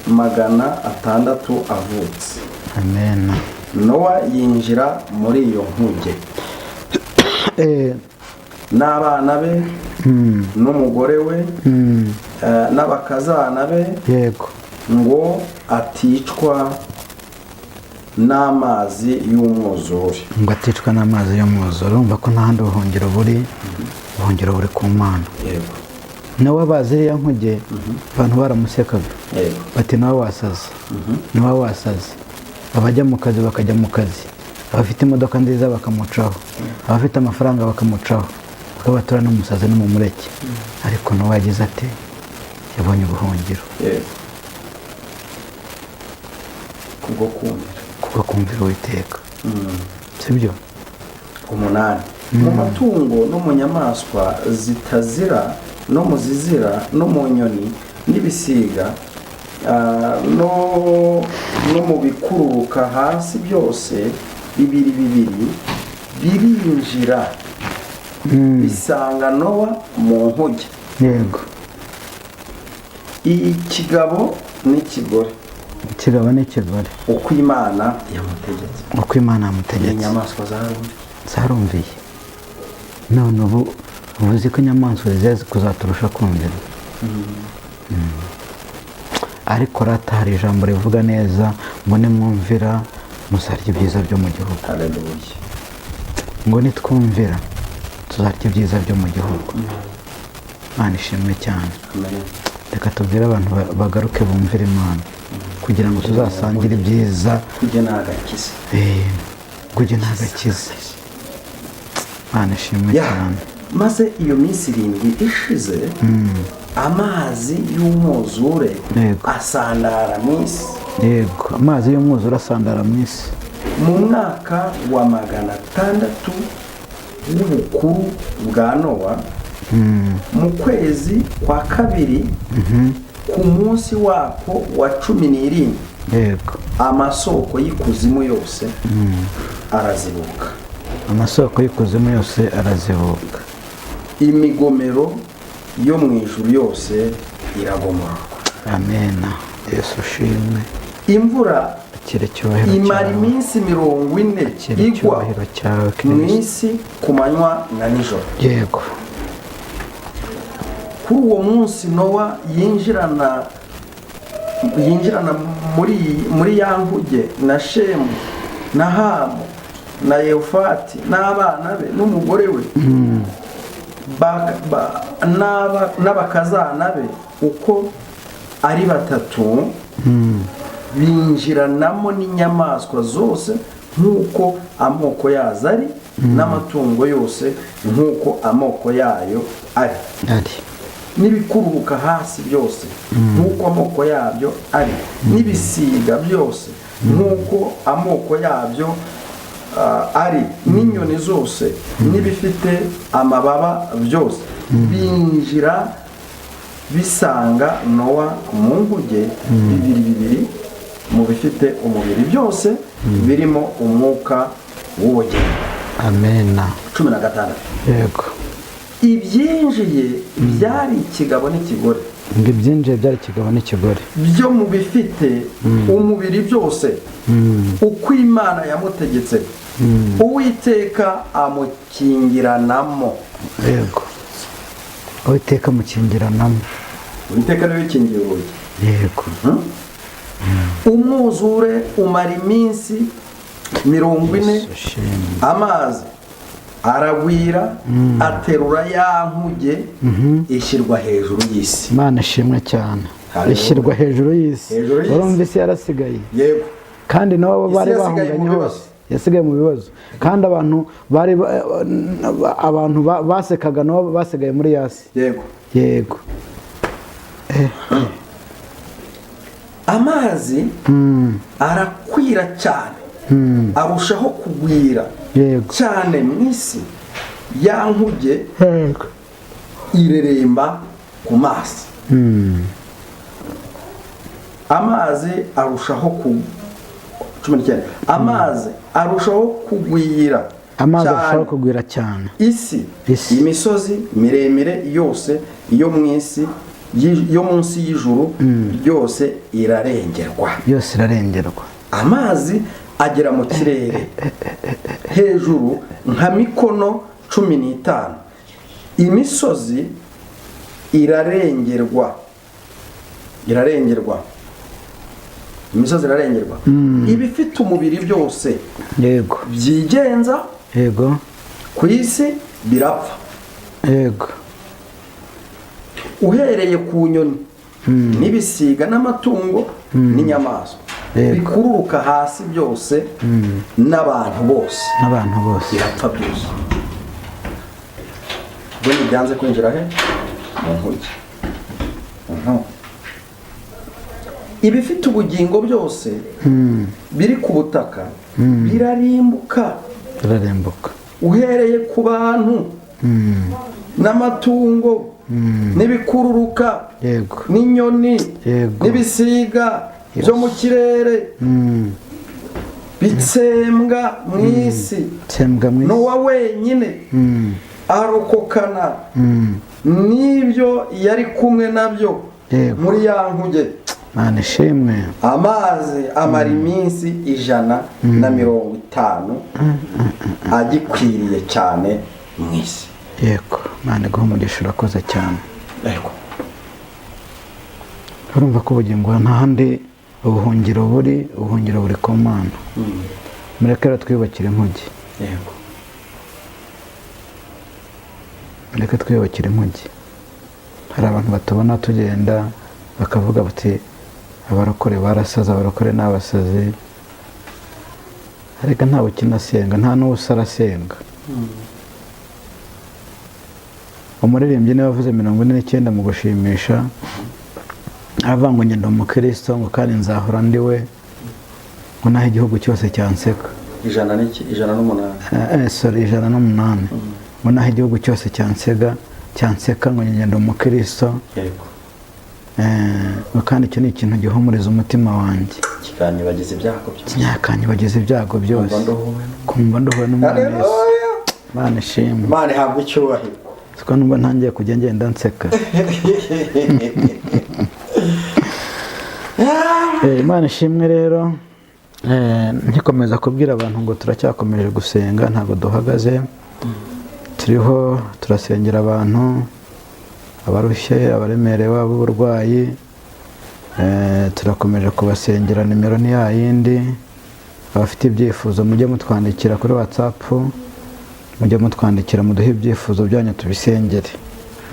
600 avutse. Amen. Nowa yinjira muri iyo nkuge n'abana be n'umugore we n'abakazana be, ngo aticwa n'amazi y'umwuzure. Ngo aticwa n'amazi y'umwuzure. Urumva ko nta handi buhungiro buri, ubuhungiro buri ku Mana. Nawe bazi iriya nkuge, abantu baramusekaga, bati: "Nawe wasaze, nawe wasaze." Abajya mu kazi bakajya mu kazi, abafite imodoka nziza bakamucaho, abafite amafaranga bakamucaho, bakabatura n'umusazi n'umumureke. Ariko nawe yagize ati yabonye ubuhungiro. Kubwo kumvira. Kubwo kumvira Uwiteka, sibyo? 8, mu matungo no mu nyamaswa zitazira no mu zizira no mu nyoni n'ibisiga, no mu bikururuka hasi byose, bibiri bibiri birinjira bisanga Nowa mu nkuge, ikigabo n'ikigore, Ikigabo n'ikigore, uko Imana yamutegetse. Uko Imana yamutegetse. Inyamaswa zarumviye. Zarumviye. None ubu uzi ko inyamaswa ziza kuzaturusha kumvira. Ariko rata hari ijambo rivuga neza ngo nimwumvira muzarya ibyiza byo mu gihugu. Haleluya. Ngo nitwumvira tuzarya ibyiza byo mu gihugu. Imana ishimwe cyane. Amen. Reka tubwire abantu bagaruke bumvire Imana kugira ngo tuzasangire ibyiza. Kujya ni agakiza. Kujya ni agakiza. Imana ishimwe cyane. Maze iyo minsi 7 ishize, amazi y'umwuzure asandara mu isi. Yego, amazi y'umwuzure asandara mu isi. Mu mwaka wa 600 w'ubukuru bwa Nowa, mu kwezi kwa kabiri, ku munsi wako wa 17, amasoko y'ikuzimu yose arazibuka. Amasoko y'ikuzimu yose arazibuka. Imigomero yo mu ijuru yose iragomororwa. Amena. Yesu ushimwe. Imvura Akira icyubahiro imara cyawe. iminsi 40 Akira igwa icyubahiro cyawe, mu Kristo. isi ku manywa na nijoro. Kuri uwo munsi Nowa yinjirana muri ya nkuge na Shemu na Hamu na Yefati n'abana be n'umugore we n'abakazana be uko ari batatu, binjiranamo n'inyamaswa zose nk'uko amoko yazo ari, n'amatungo yose nk'uko amoko yayo ari, ari, n'ibikururuka hasi byose nk'uko amoko yabyo ari, n'ibisiga byose nk'uko amoko yabyo ari, n'inyoni zose n'ibifite amababa byose, binjira bisanga Nowa mu nkuge, bibiri bibiri mu bifite umubiri byose birimo umwuka w'ubugingo. Amena. 16. Ibyinjiye byari ikigabo n'ikigore, Ngo ibyinjiye byari ikigabo n'ikigore, byo mu bifite umubiri byose, uko Imana yamutegetse, Uwiteka amukingiranamo. Yego, Uwiteka amukingiranamo. Uwiteka niwe ukingiye urugi. Umwuzure umara iminsi 40. Yesu ushimwe. Amazi Aragwira, aterura ya nkuge, ishyirwa hejuru y'isi. Imana ishimwe cyane. Haleluya. Ishyirwa hejuru y'isi. Hejuru y'isi. Urumva isi yarasigaye. Yego. Kandi nabo Isi bari yasigaye mu bahunganye bibazo. hose, yasigaye mu bibazo, kandi abantu bari abantu basekaga nabo basigaye muri yasi. Yego. Yego. Amazi arakwira cyane, arushaho kugwira cyane mu isi, ya nkuge ireremba ku mazi. Amazi arushaho ku 19, amazi arushaho kugwira Amazi cyane. arushaho kugwira cyane. Isi. Isi. Imisozi miremire yose yo mu isi yo munsi y'ijuru ryose irarengerwa. Yose irarengerwa. Amazi agera mu kirere hejuru nka mikono 15, imisozi irarengerwa, irarengerwa, imisozi irarengerwa. Ibifite umubiri byose byigenza ku isi birapfa, uhereye ku nyoni n'ibisiga n'amatungo n'inyamaswa bikururuka hasi byose n'abantu bose. N'abantu bose. Birapfa byose. Ubwo ntibyanze kwinjira he? Mu nkuge. Ibifite ubugingo byose biri ku butaka birarimbuka, Birarimbuka. uhereye ku bantu n'amatungo n'ibikururuka n'inyoni n'ibisiga byo mu kirere, bitsembwa mu isi. Tsembwa mu isi. Nowa wenyine arokokana n'ibyo yari kumwe nabyo muri ya nkuge. Mana ishimwe. Amazi amara iminsi 150 agikwiriye cyane mu isi. Yego, Mana iguhe umugisha, urakoze cyane. Yego. Urumva ko ubugingo nta handi ubuhungiro buri, ubuhungiro buri ku Mana. Mureke rero twiyubakire inkuge. Yego. Mureke twiyubakire inkuge. Hari abantu batubona tugenda bakavuga bati abarokore barasaze, abarokore ni abasazi. Ariko ntawe ukinasenga, nta n'uwusa arasenga. Umuririmbyi niwe wavuze 49 mu gushimisha, aravuga ngo ngenda umukristo, ngo kandi nzahora ndi we, ngo naho igihugu cyose cyanseka. Ijana n'iki? 108. Sorry, 108. Ngo naho igihugu cyose cyanseka, ngo ngenda umukristo. Ngo kandi icyo ni ikintu gihumuriza umutima wanjye, Kikanyibagiza ibyago byose. Kinyakanyibagiza ibyago byose. Kumva nduhuwe. Kumva nduhuwe n'Umwami Yesu. Haleluya. Imana ishimwe. Imana ihabwe icyubahiro. Siko numva ntangiye kujya ngenda nseka. Imana ishimwe rero. Nkikomeza kubwira abantu ngo turacyakomeje gusenga, ntabwo duhagaze, turiho turasengera abantu abarushye, abaremerewe, ab'uburwayi. Turakomeje kubasengera, nimero ni ya yindi. Abafite ibyifuzo mujye mutwandikira kuri WhatsApp, mujye mutwandikira muduhe ibyifuzo byanyu tubisengere.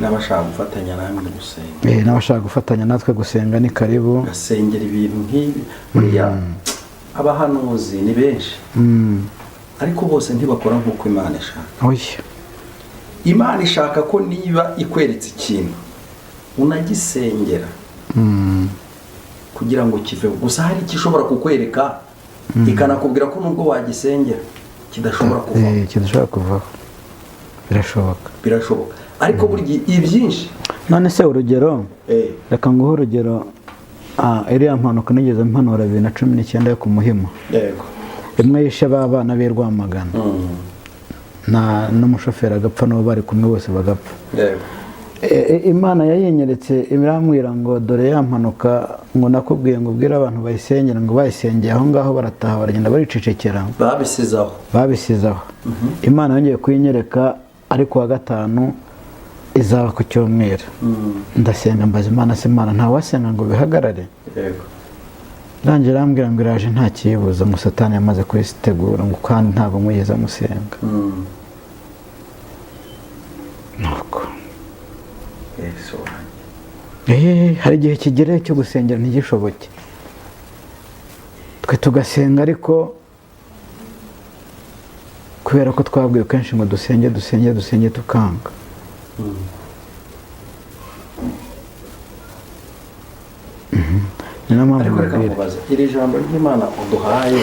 N'abashaka gufatanya namwe gusenga. N'abashaka gufatanya natwe gusenga ni karibu. Gasengera ibintu nk'ibi. Buriya abahanuzi ni benshi, ariko bose ntibakora nk'uko Imana ishaka. Oya. Imana ishaka ko niba ikweretse ikintu unagisengera kugira ngo kiveho. Gusa hari icyo ishobora kukwereka ikanakubwira ko nubwo wagisengera kidashobora kuvaho. Kidashobora kuvaho. Birashoboka. Birashoboka. Ariko burya ibyinshi. None se urugero, reka nguhe urugero. Iriya mpanuka nigeze mpanura 2019 yo ku Muhima. Yego. Imwe yishe ba bana b'i Rwamagana. Na n'umushoferi agapfa, n'uwo bari kumwe bose bagapfa. Yego. Imana yayinyeretse irambwira ngo dore ya mpanuka, ngo nakubwiye ngo ubwire abantu bayisengera, ngo bayisengeye aho ngaho barataha baragenda baricecekera. Babisizaho. Babisizaho. Imana yongeye kuyinyereka ari kuwa gatanu, izaba ku cyumweru. Ndasenga mbaza Imana, se Imana ntawasenga ngo bihagarare? Yego. Ndangije arambwira ngo iraje nta kiyibuza, ngo Satani yamaze kuyitegura, ngo kandi ntabwo mwigeze amusenga. Hari igihe kigera cyo gusengera ntigishoboke, twe tugasenga ariko kubera ko twabwiwe kenshi ngo dusenge dusenge dusenge tukanga. Ni nayo mpamvu Ariko reka mbabwira. nkubaze, iri jambo ry'Imana uduhaye,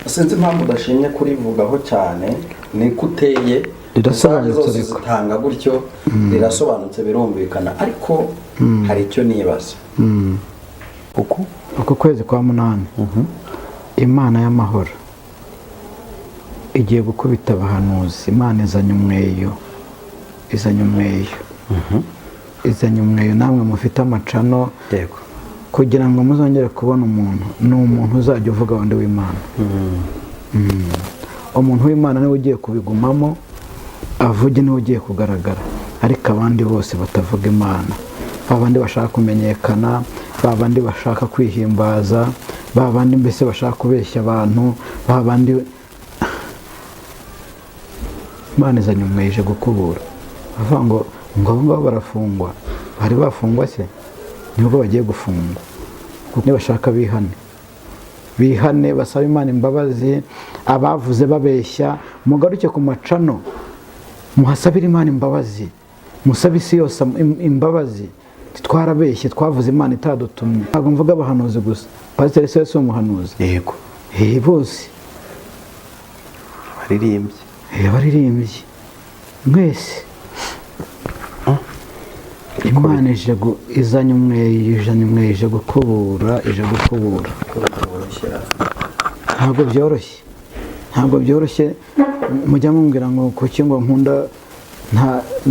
sinzi impamvu udashimye kurivugaho cyane, niko uteye. Rirasobanutse. Message zose Ariko. zitanga gutyo, rirasobanutse, birumvikana, ariko hari icyo nibaza uku Uku kwezi kwa munani, Imana y'amahoro igiye gukubita abahanuzi. Imana izanye umweyo, izanye umweyo, izanye umweyo. Namwe mufite amacano, kugira ngo muzongere kubona umuntu, ni umuntu uzajya uvuga wundi w'Imana. Umuntu w'Imana niwe ugiye kubigumamo avuge, niwe ugiye kugaragara, ariko abandi bose batavuga Imana, ba bandi bashaka kumenyekana, ba bandi bashaka kwihimbaza, ba bandi mbese bashaka kubeshya abantu, ba bandi, Imana izanye umweyo, ije gukubura. Bavuga ngo abo ngabo barafungwa, bari bafungwa se nibwo bagiye gufungwa. Kuko nibashaka bihane, bihane, basabe Imana imbabazi. Abavuze babeshya, mugaruke ku macano muhasabire Imana imbabazi, musabe isi yose imbabazi. Twarabeshye, twavuze Imana itadutumye. Ntabwo mvuga abahanuzi gusa, pasiteri se si umuhanuzi? Yego. Bose. Baririmbye. Abaririmbyi mwese, Imana ije izanye umweyo, izanye umweyo, ije gukubura, ije gukubura. Ntabwo byoroshye, ntabwo byoroshye. Mujya mumbwira ngo kuki ngo nkunda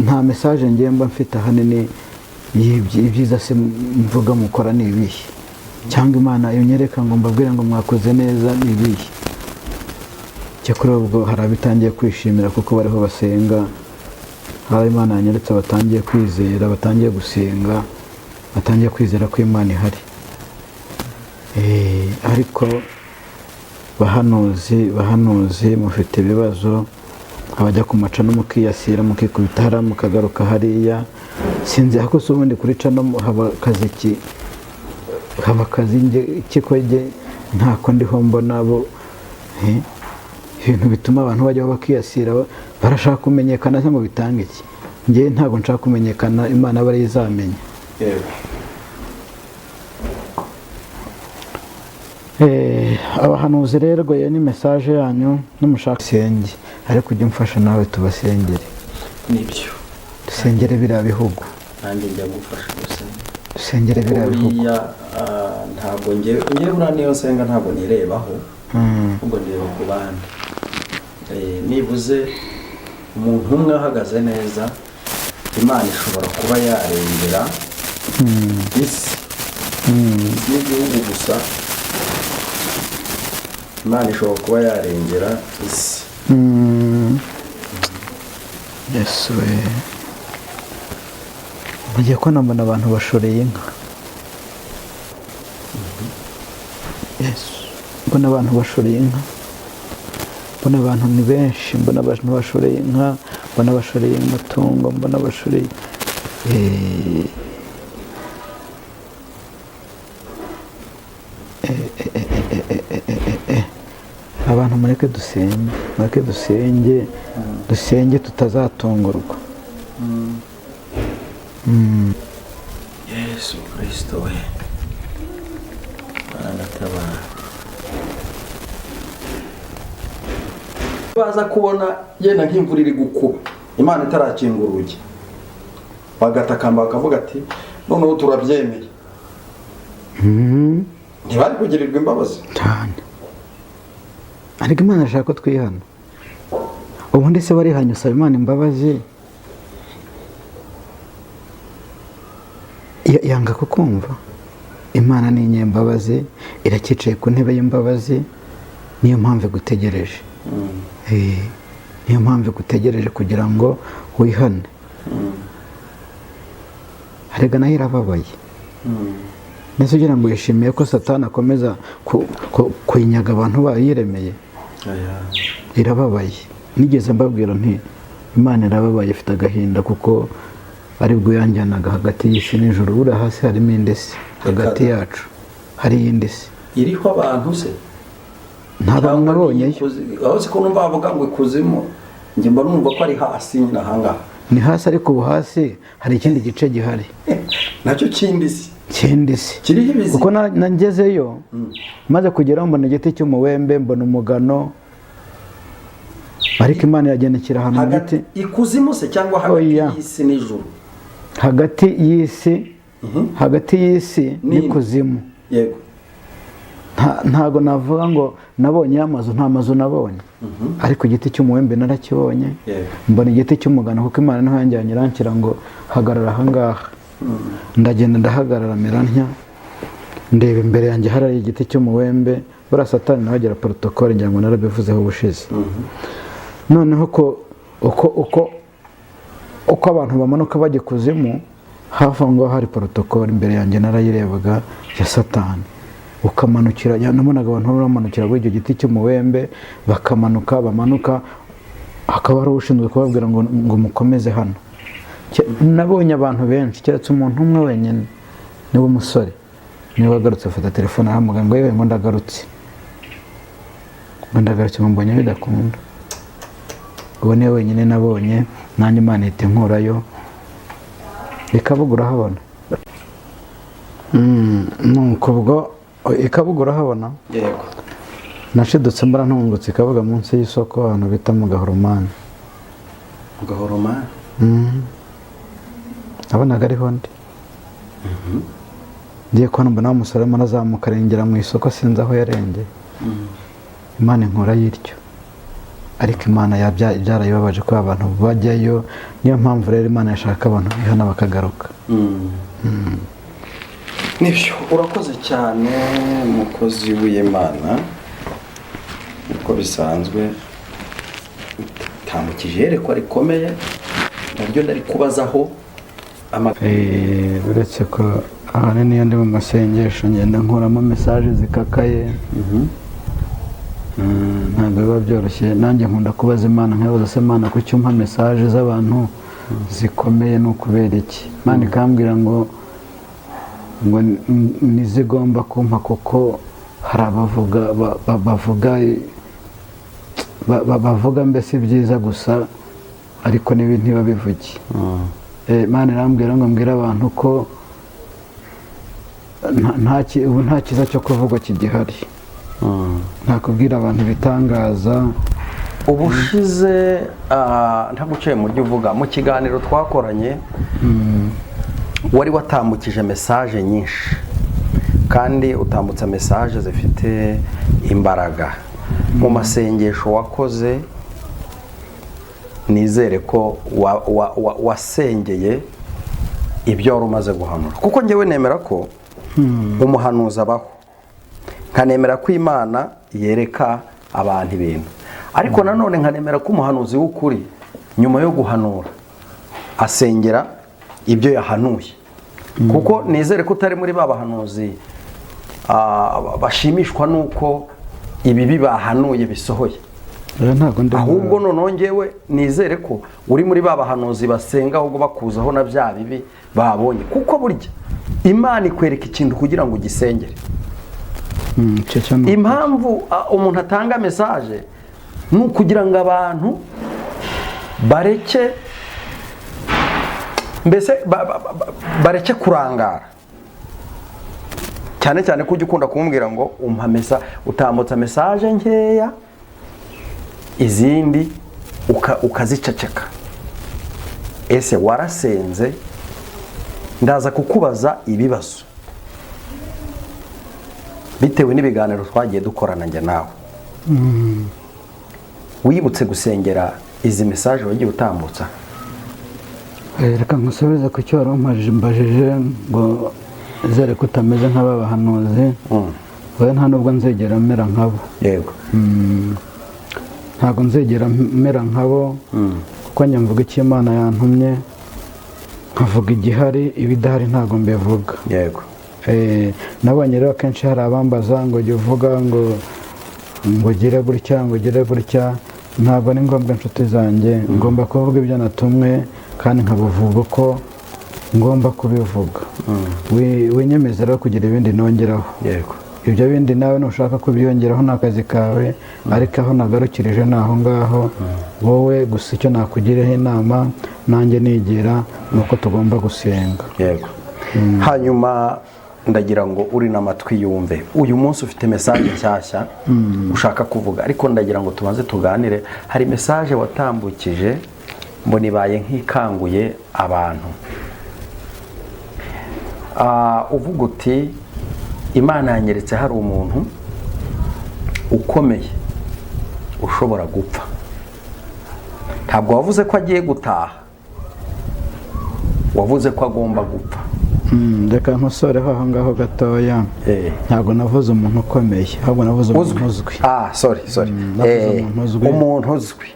nta message ngiye mba mfite ahanini ibyiza se mvuga mukora ni ibihe, cyangwa Imana inyereka ngo mbabwire ngo mwakoze neza ni ibihe? Cyakora ubwo hari abitangiye kwishimira kuko bariho basenga, hari Imana yanyeretse batangiye kwizera, batangiye gusenga, batangiye kwizera ko Imana ihari. Ariko bahanuzi, bahanuzi mufite ibibazo, abajya ku macano mukiyasira, mukikubita hariya, mukagaruka hariya, sinzi ariko se ubundi kuri cano haba akazi ki? Haba akazi ki ko njye ntako ndiho mbona bo, ibintu bituma abantu bajyaho bakiyasira, barashaka kumenyekana se ngo bitange iki? Njye ntabwo nshaka kumenyekana, Imana aba ariyo izamenya. Abahanuzi rero ngo iyo ni message yanyu, numushaka senge, ariko ujye umfasha nawe tubasengere. Nibyo. Dusengere biriya bihugu. Nanjye njya gufasha gusenga. Dusengere biriya bihugu. Buriya ntabwo ngewe buriya niyo nsenga ntabwo nirebaho, ahubwo ndeba ku bandi. Nibuze umuntu umwe ahagaze neza, Imana ishobora kuba yarengera isi n'igihugu gusa, Imana ishobora kuba yarengera isi. Yesu we, mugiye ko mbona abantu bashoreye inka. Yesu, mbona abantu bashoreye inka, mbona abantu ni benshi, mbona abantu bashoreye inka, mbona bashoreye amatungo, mbona bashoreye abantu. Mureke dusenge, mureke dusenge, dusenge tutazatungurwa. Yesu Kirisito we, baratabara. Baza kubona yenda nk'imvura iri gukuba, Imana itarakinga urugi, bagatakamba bakavuga ati noneho turabyemeye, ntibari kugirirwa imbabazi? Cyane, ariko Imana irashaka ko twihana. Ubundi se warihanye usaba Imana imbabazi, yanga kukumva? Imana ni inyembabazi, iracyicaye ku ntebe y'imbabazi, niyo mpamvu igutegereje. Niyo mpamvu igutegereje kugira ngo wihane. Arega nayo irababaye. Ndetse ugira ngo yishimiye ko Satani akomeza kunyaga abantu bayo yiremeye? Irababaye. Nigeze mbabwira nti Imana irababaye, ifite agahinda kuko Aribwo yanjyanaga hagati y'isi n'ijuru. Buriya hasi harimo indi si hagati yacu, hari iyindi si. Iriho abantu se? Nta bantu Cyangwa ni nabonyeyo. Aho siko numva bavuga ngo ikuzimu, njye mba numva ko ari hasi nyine ahangaha. Ni hasi, ariko ubu hasi hari ikindi gice gihari. Nacyo kindi si? Kindi si. Kiriho ibizi? Kuko nangezeyo, maze kugeraho mbona igiti cy'umuwembe, mbona umugano, ariko Imana iragenda ishyira ahantu mu Hagati giti. Ikuzimu se cyangwa hagati Oya. y'isi n'ijuru? Hagati y'isi, hagati y'isi N'indi. n'ikuzimu. Ntago navuga ngo nabonye amazu, nta mazu nabonye, ariko igiti cy'umuwembe narakibonye. Mbona igiti cy'umugano, kuko Imana niho yanjyanye, iranshyira ngo hagarara ahangaha. Ndagenda ndahagarara, mera ntya, ndeba imbere yanjye hari igiti cy'umuwembe. Buriya Satani nawe agira protocole, ngira ngo narabivuzeho ubushize. Noneho ko uko abantu bamanuka bajya ikuzimu, hafi aho ngaho hari protocole, imbere yanjye narayirebaga ya Satani. Ukamanukira, nabonaga abantu bamanukira kuri icyo giti cy'umuwembe, bakamanuka, bamanuka hakaba hari ushinzwe kubabwira ngo mukomeze hano. Nabonye abantu benshi, keretse umuntu umwe wenyine, niwe musore, niwe wagarutse, afata telefone arahamagara ngo yewe, ngo ndagarutse, ngo ndagarutse, ngo mbonye bidakunda. Uwo niwe wenyine nabonye. Nanjye Imana ihita inkurayo. Ikabuga urahabona? Nuko ubwo Ikabuga urahabona? Yego. Nashidutse mbara ntungutse Ikabuga, munsi y'isoko, ahantu bita mu Gahoromani. Gahoromani? Nabonaga ariho ndi. Ngiye kubona mbona wa musore arimo arazamuka arengera mu isoko, sinzi aho yarengeye. Imana inkura y'iryo, ariko Imana byarayibabaje ko abantu bajyayo. Niyo mpamvu rero Imana yashaka abantu bihana bakagaruka. Nibyo, urakoze cyane mukozi w'Imana. Uko bisanzwe utambukije iyerekwa rikomeye, naryo ndarikubazaho. Uretse ko ahanini iyo ndi mu masengesho ngenda nkuramo message zikakaye. Ntabwo biba byoroshye. Nanjye nkunda kubaza Imana, nkabaza se Imana, kuki umpa message z'abantu zikomeye, ni ukubera iki? Imana ikambwira ngo nizigomba kumpa, kuko hari abavuga bavuga mbese ibyiza gusa, ariko n'ibi ntibabivuge. Imana irambwira ngo mbwire abantu ko ubu nta cyiza cyo kuvugwa kigihari, nta kubwira abantu ibitangaza. Ubushize, ntaguciye mu byo uvuga, mu kiganiro twakoranye wari watambukije message nyinshi, kandi utambutsa message zifite imbaraga mu masengesho wakoze. Nizere ko wasengeye ibyo wari umaze guhanura, kuko ngewe nemera ko umuhanuzi abaho, nkanemera ko Imana yereka abantu ibintu, ariko nanone nkanemera ko umuhanuzi w'ukuri nyuma yo guhanura asengera ibyo yahanuye, kuko nizere ko utari muri ba bahanuzi bashimishwa n'uko ibibi bahanuye bisohoye. Rero ntabwo ndi Ahubwo noneho ngewe nizere ko uri muri ba bahanuzi basenga ahubwo bakuzaho na bya bibi babonye, kuko burya Imana ikwereka ikintu kugira ngo ugisengere. Icyo cyo ni Impamvu umuntu atanga message ni ukugira ngo abantu bareke, mbese bareke kurangara, cyane cyane ko ujya ukunda kumubwira ngo umpa utambutsa message nkeya, izindi ukaziceceka. Ese warasenze? Ndaza kukubaza ibibazo bitewe n'ibiganiro twagiye dukorana njye nawe. Wibutse gusengera izi message wagiye utambutsa? Reka nkusubize ku cyo wari umbajije ngo izere ko utameze nk'aba bahanuzi. Wowe nta nubwo nzigera mera nkabo. Ntabwo nzigera mera nkabo, kuko njye mvuga icyo Imana yantumye, nkavuga igihari, ibidahari ntabwo mbivuga. Nabonye rero akenshi hari abambaza ngo jya uvuga ngo ugire gutya, ngo ugire gutya. Ntabwo ari ngombwa, inshuti zanjye. Ngomba kuvuga ibyo natumwe kandi nkabuvuga uko Ngomba kubivuga. Winyemeza rero kugira ibindi nongeraho. Yego. Ibyo bindi nawe nushaka kubyongeraho ni akazi kawe, ariko aho nagarukirije ni aho ngaho. Wowe gusa icyo nakugiraho inama nanjye nigira ni uko tugomba gusenga. Yego. Hanyuma ndagira ngo uri n'amatwi yumve, uyu munsi ufite message nshyashya ushaka kuvuga, ariko ndagira ngo tubanze tuganire. Hari message watambukije mbona ibaye nk'ikanguye abantu. Uvuga uti: "Imana yanyeretse hari umuntu ukomeye ushobora gupfa." Ntabwo wavuze ko agiye gutaha, wavuze ko agomba gupfa. Reka nkosoreho aho ngaho gatoya. Ntabwo navuze umuntu ukomeye, ahubwo navuze umuntu uzwi. Ah, sorry, sorry. Navuze umuntu uzwi. Umuntu uzwi.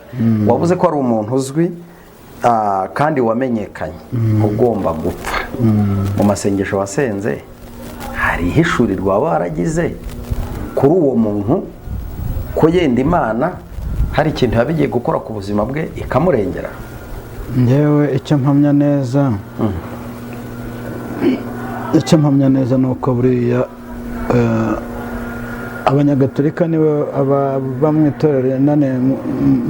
Wavuze ko ari umuntu uzwi, kandi wamenyekanye, ugomba gupfa. Mu masengesho wasenze hari ihishurirwa waba waragize kuri uwo muntu, ko yenda Imana hari ikintu yaba igiye gukora ku buzima bwe ikamurengera? Njyewe icyo mpamya neza ni uko buriya abanyagatolika nibo ba mu itorero nane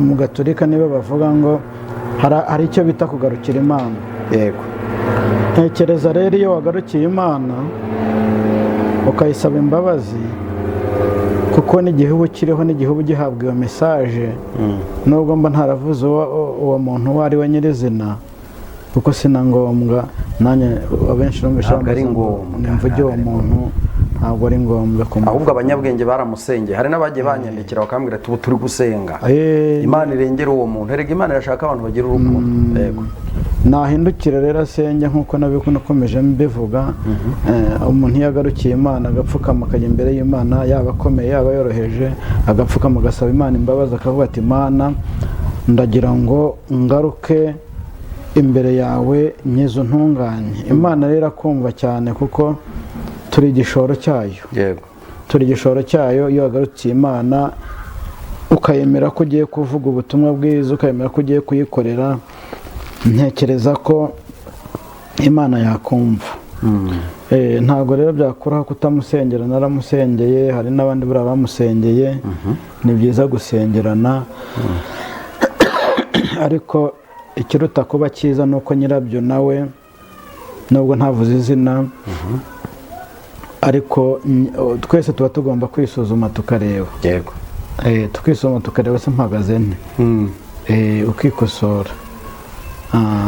mu gatolika nibo bavuga ngo hari icyo bita kugarukira Imana. Ntekereza rero iyo wagarukiye Imana ukayisaba imbabazi, kuko n'igihe uba ukiriho, n'igihe uba ugihabwa iyo message, nubwo mba ntaravuze uwo muntu uwo ari we nyirizina, kuko si na ngombwa. Nanjye abenshi numvise Ntabwo ari bambaza ngo ngombwa, nimvuge uwo ntabwo ari muntu. Ntabwo ari ngombwa kumuvuga. Ahubwo abanyabwenge baramusengeye. Hari n'abagiye banyandikira bakambwira ati: "Ubu turi gusenga, Imana irengera uwo muntu." Erega Imana irashaka abantu bagira urukundo. Yego. Nahindukira rero asenge nk'uko nabikomeje mbivuga. Umuntu iyo agarukiye Imana, agapfukama, akajya imbere y'Imana, yaba akomeye yaba yoroheje, agapfukama agasaba Imana imbabazi, akavuga ati: "Imana, ndagira ngo ngaruke imbere yawe, nkizo ntunganye." Imana rero akumva cyane, kuko turi igishoro cyayo. Turi igishoro cyayo. Iyo wagarukiye Imana, ukayemera ko ugiye kuvuga ubutumwa bwiza, ukayemera ko ugiye kuyikorera, ntekereza ko Imana yakumva. Ntabwo rero byakuraho kutamusengera. Naramusengeye, hari n'abandi buriya bamusengeye. Ni byiza gusengerana, ariko ikiruta kuba cyiza ni uko nyirabyo nawe, nubwo ntavuze izina, ariko twese tuba tugomba kwisuzuma tukareba. Tukisuzuma tukareba se mpagaze nte? Ukikosora.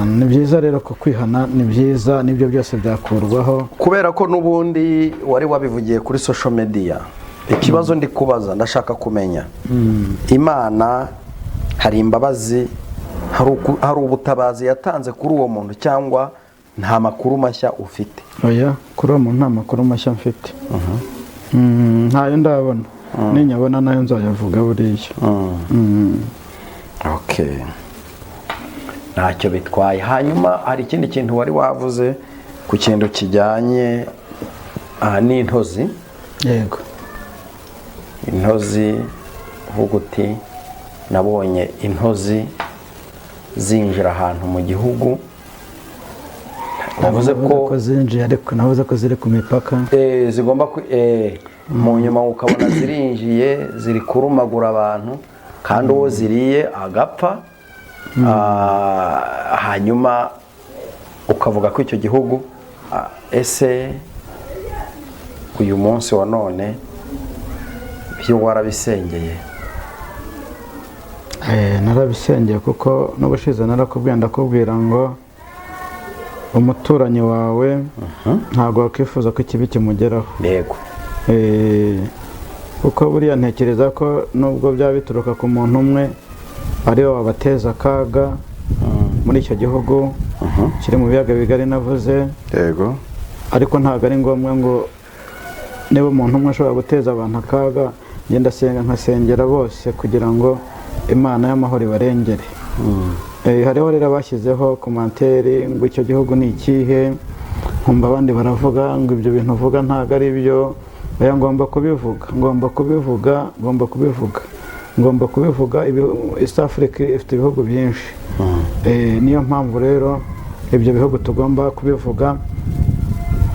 Ni byiza rero ko kwihana ni byiza, n'ibyo byose byakurwaho. Kubera ko n'ubundi wari wabivugiye kuri social media, ikibazo ndi kubaza, ndashaka kumenya: Imana hari imbabazi, hari ubutabazi yatanze kuri uwo muntu, cyangwa nta makuru mashya ufite? Oya, kuri uwo muntu nta makuru mashya mfite. Ntayo ndabona. Ninyabona nayo nzayavuga buriya. Okay, ntacyo bitwaye. Hanyuma hari ikindi kintu wari wavuze ku kintu kijyanye n'intozi. Yego. Intozi, uvuga uti: "Nabonye intozi zinjira ahantu mu gihugu." Wavuze Navuze ko ko zinjiye, ariko navuze ko ziri ku mipaka. Zigomba mu nyuma ukabona zirinjiye, ziri kurumagura abantu, kandi uwo ziriye agapfa. Hanyuma ukavuga ko icyo gihugu, ese uyu munsi wa none byo warabisengeye? Narabisengeye, kuko n'ubushize narakubwiye, ndakubwira ngo umuturanyi wawe ntabwo wakwifuza ko ikibi kimugeraho. Kuko buriya ntekereza ko nubwo byaba bituruka ku muntu umwe ariwe wabateza akaga muri icyo gihugu kiri mu biyaga bigari navuze, ariko ntabwo ari ngombwa ngo niba umuntu umwe ashobora guteza abantu akaga. Ngenda asenga, nkasengera bose kugira ngo Imana y'amahoro ibarengere. Hariho rero abashyizeho commentaire ngo icyo gihugu ni ikihe, nkumva abandi baravuga ngo ibyo bintu uvuga ntabwo ari byo. Oya, ngomba kubivuga, ngomba kubivuga, ngomba kubivuga, ngomba kubivuga. East Africa ifite ibihugu byinshi. Niyo mpamvu rero Ibyo bihugu tugomba kubivuga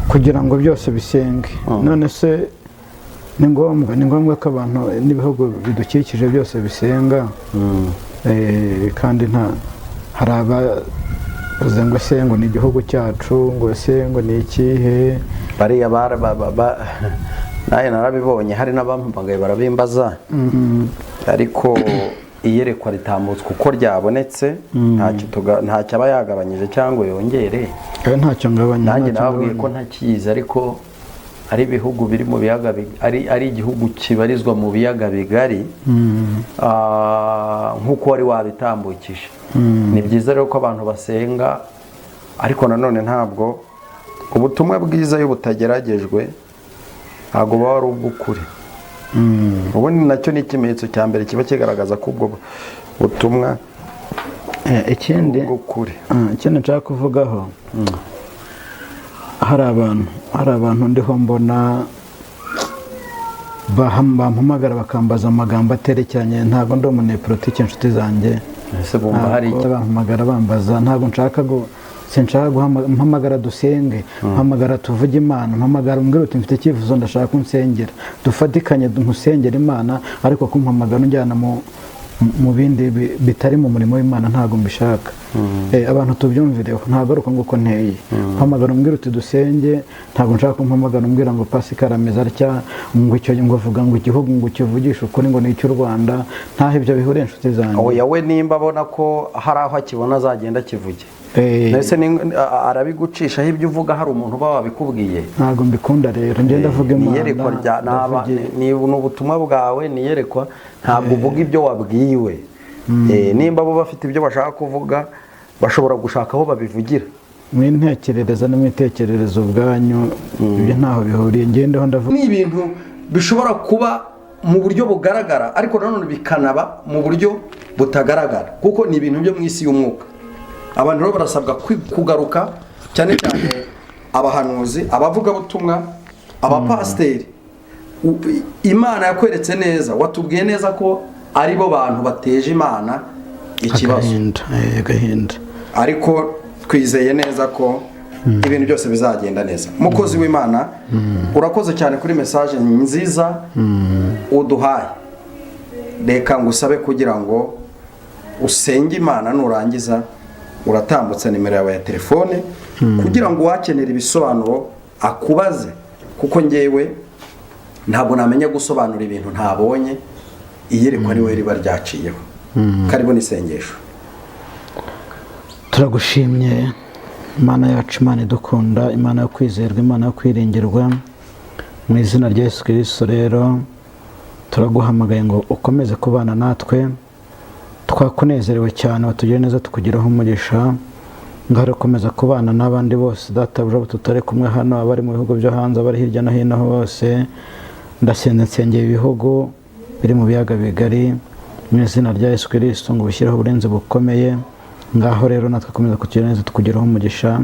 kugira ngo byose bisenge. None se ni ngombwa ko abantu n'ibihugu bidukikije byose bisenga? Kandi nta hari abavuze ngo se ngo ni igihugu cyacu, ngo se ngo ni ikihe? Bariya nawe narabibonye, hari n'abampamagaye barabimbaza, ariko iyerekwa ritambutswa uko ryabonetse, ntacyo aba yagabanyije cyangwa yongere. Ntacyo ngabanya. Nanjye Ntacyo nababwiye ko ngabanya. ntakizi, ariko ari ibihugu biri mu biyaga ari igihugu kibarizwa mu biyaga bigari, nk'uko wari wabitambukije. Ni byiza rero ko abantu basenga, ariko nanone ntabwo ubutumwa bwiza iyo butageragejwe ntabwo buba ari ubw'ukuri. Ubundi nacyo ni ikimenyetso cya mbere kiba kigaragaza ko ubwo butumwa Ikindi ubw'ukuri. Ikindi nshaka kuvugaho, hari abantu ndiho mbona bampamagara bakambaza amagambo aterekeranye. Ntabwo ndi umunyepolitiki, inshuti zanjye. Ese bumva hari Ntabwo bampamagara bambaza, ntabwo nshaka sinshaka mpamagara dusenge, mpamagara tuvuge Imana, mpamagara umbwire uti mfite icyifuzo, ndashaka ko unsengera, dufatikanye nkusengera Imana. Ariko kumpamagara unjyana mu bindi bitari mu murimo w'Imana ntabwo mbishaka. Abantu tubyumvireho, ntabwo ari uko nguko nteye. Mpamagara umbwire uti dusenge, ntabwo nshaka ko mpamagara umbwira ngo Pascal ameze atya, ngo icyo, ngo vuga ngo igihugu ngo kivugishe ukuri, ngo ni icy'u Rwanda. Ntaho ibyo bihuriye, inshuti zanjye. Oya, we nimba abona ko hari aho akibona azagenda akivuge. Mbese arabigucishaho ibyo uvuga, hari umuntu uba wabikubwiye? Ntabwo mbikunda rero, ngenda ndavuga Ni Imana. iyerekwa rya ni ubutumwa bwawe, ni iyerekwa, ntabwo uvuga ibyo wabwiwe. Nimba bo bafite ibyo bashaka kuvuga, bashobora gushaka aho babivugira. Mwintekerereza nimwitekerereza ubwanyu, ibyo ntaho bihuriye, ngendeho ndavuga. Ni ibintu bishobora kuba mu buryo bugaragara, ariko nanone bikanaba mu buryo butagaragara, kuko ni ibintu byo mu isi y'umwuka. Abantu rero barasabwa kugaruka, cyane cyane abahanuzi, abavugabutumwa, abapasiteri. Imana yakweretse neza, watubwiye neza ko ari bo bantu bateje Imana ikibazo. Agahinda, agahinda. Ariko twizeye neza ko ibintu byose bizagenda neza. Mukozi w'Imana, urakoze cyane kuri message nziza uduhaye. Reka ngusabe kugira ngo usenge Imana, nurangiza uratambutsa nimero yawe ya telefone kugira ngo uwakenera ibisobanuro akubaze, kuko ngewe ntabwo namenya gusobanura ibintu ntabonye. Iyerekwa ni we riba ryaciyeho. Karibu n'isengesho. Turagushimye Imana yacu, Imana idukunda, Imana yo kwizerwa, Imana yo kwiringirwa. Mu izina rya Yesu Kirisito rero turaguhamagaye ngo ukomeze kubana natwe. Twakunezerewe cyane, watugire neza, tukugiraho umugisha. Ngaho ukomeza kubana n'abandi bose, databuja, abo tutari kumwe hano, abari mu bihugu byo hanze, abari hirya no hino hose. Ndasenze, nsengeye ibihugu biri mu biyaga bigari mu izina rya Yesu Kirisito ngo ubishyireho uburinzi bukomeye. Ngaho rero natwe komeza kutugira neza, tukugiraho umugisha.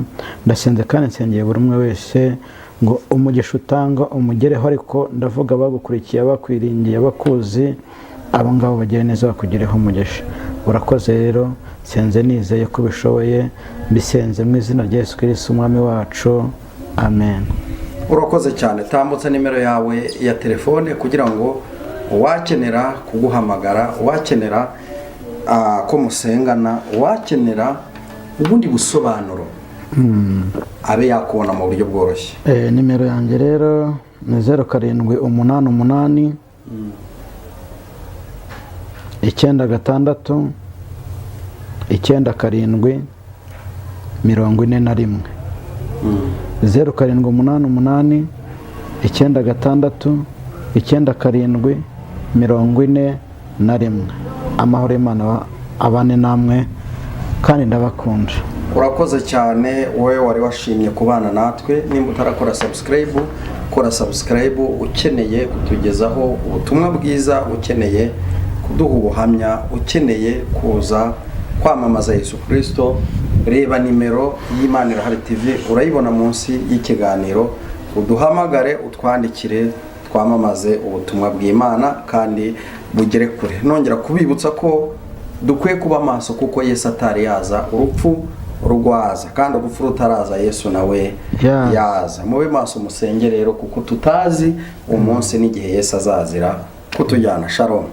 Ndasenze kandi nsengeye buri umwe wese ngo umugisha utanga umugereho, ariko ndavuga abagukurikiye, abakwiringiye, abakuzi, abo ngabo bagire neza, bakugireho umugisha. Urakoze rero, nsenze nizeye ko ubishoboye, mbisenze mu izina rya Yesu Kirisito umwami wacu, amen. Urakoze cyane. Tambutsa nimero yawe ya telefone kugira ngo uwakenera kuguhamagara, uwakenera ko musengana, uwakenera ubundi busobanuro abe yakubona mu buryo bworoshye. Nimero yanjye rero ni 0788 96 97 41, 0788 96 97 41. Amahoro y'Imana abane namwe kandi ndabakunda. Urakoze cyane wowe wari washimye kubana natwe. Nimba utarakora subscribe, kora subscribe. Ukeneye kutugezaho ubutumwa bwiza, ukeneye kuduha ubuhamya, ukeneye kuza kwamamaza Yesu Kirisito, reba nimero y'Imana Irahari TV, urayibona munsi y'ikiganiro, uduhamagare, utwandikire, twamamaze ubutumwa bw'Imana kandi bugere kure. Nongera kubibutsa ko dukwiye kuba maso kuko Yesu atari yaza, urupfu. Rwaza, kandi urupfu rutaraza Yesu nawe Yaza. yaza. Mube maso, musenge rero, kuko tutazi umunsi n'igihe Yesu azazira kutujyana. Shalom.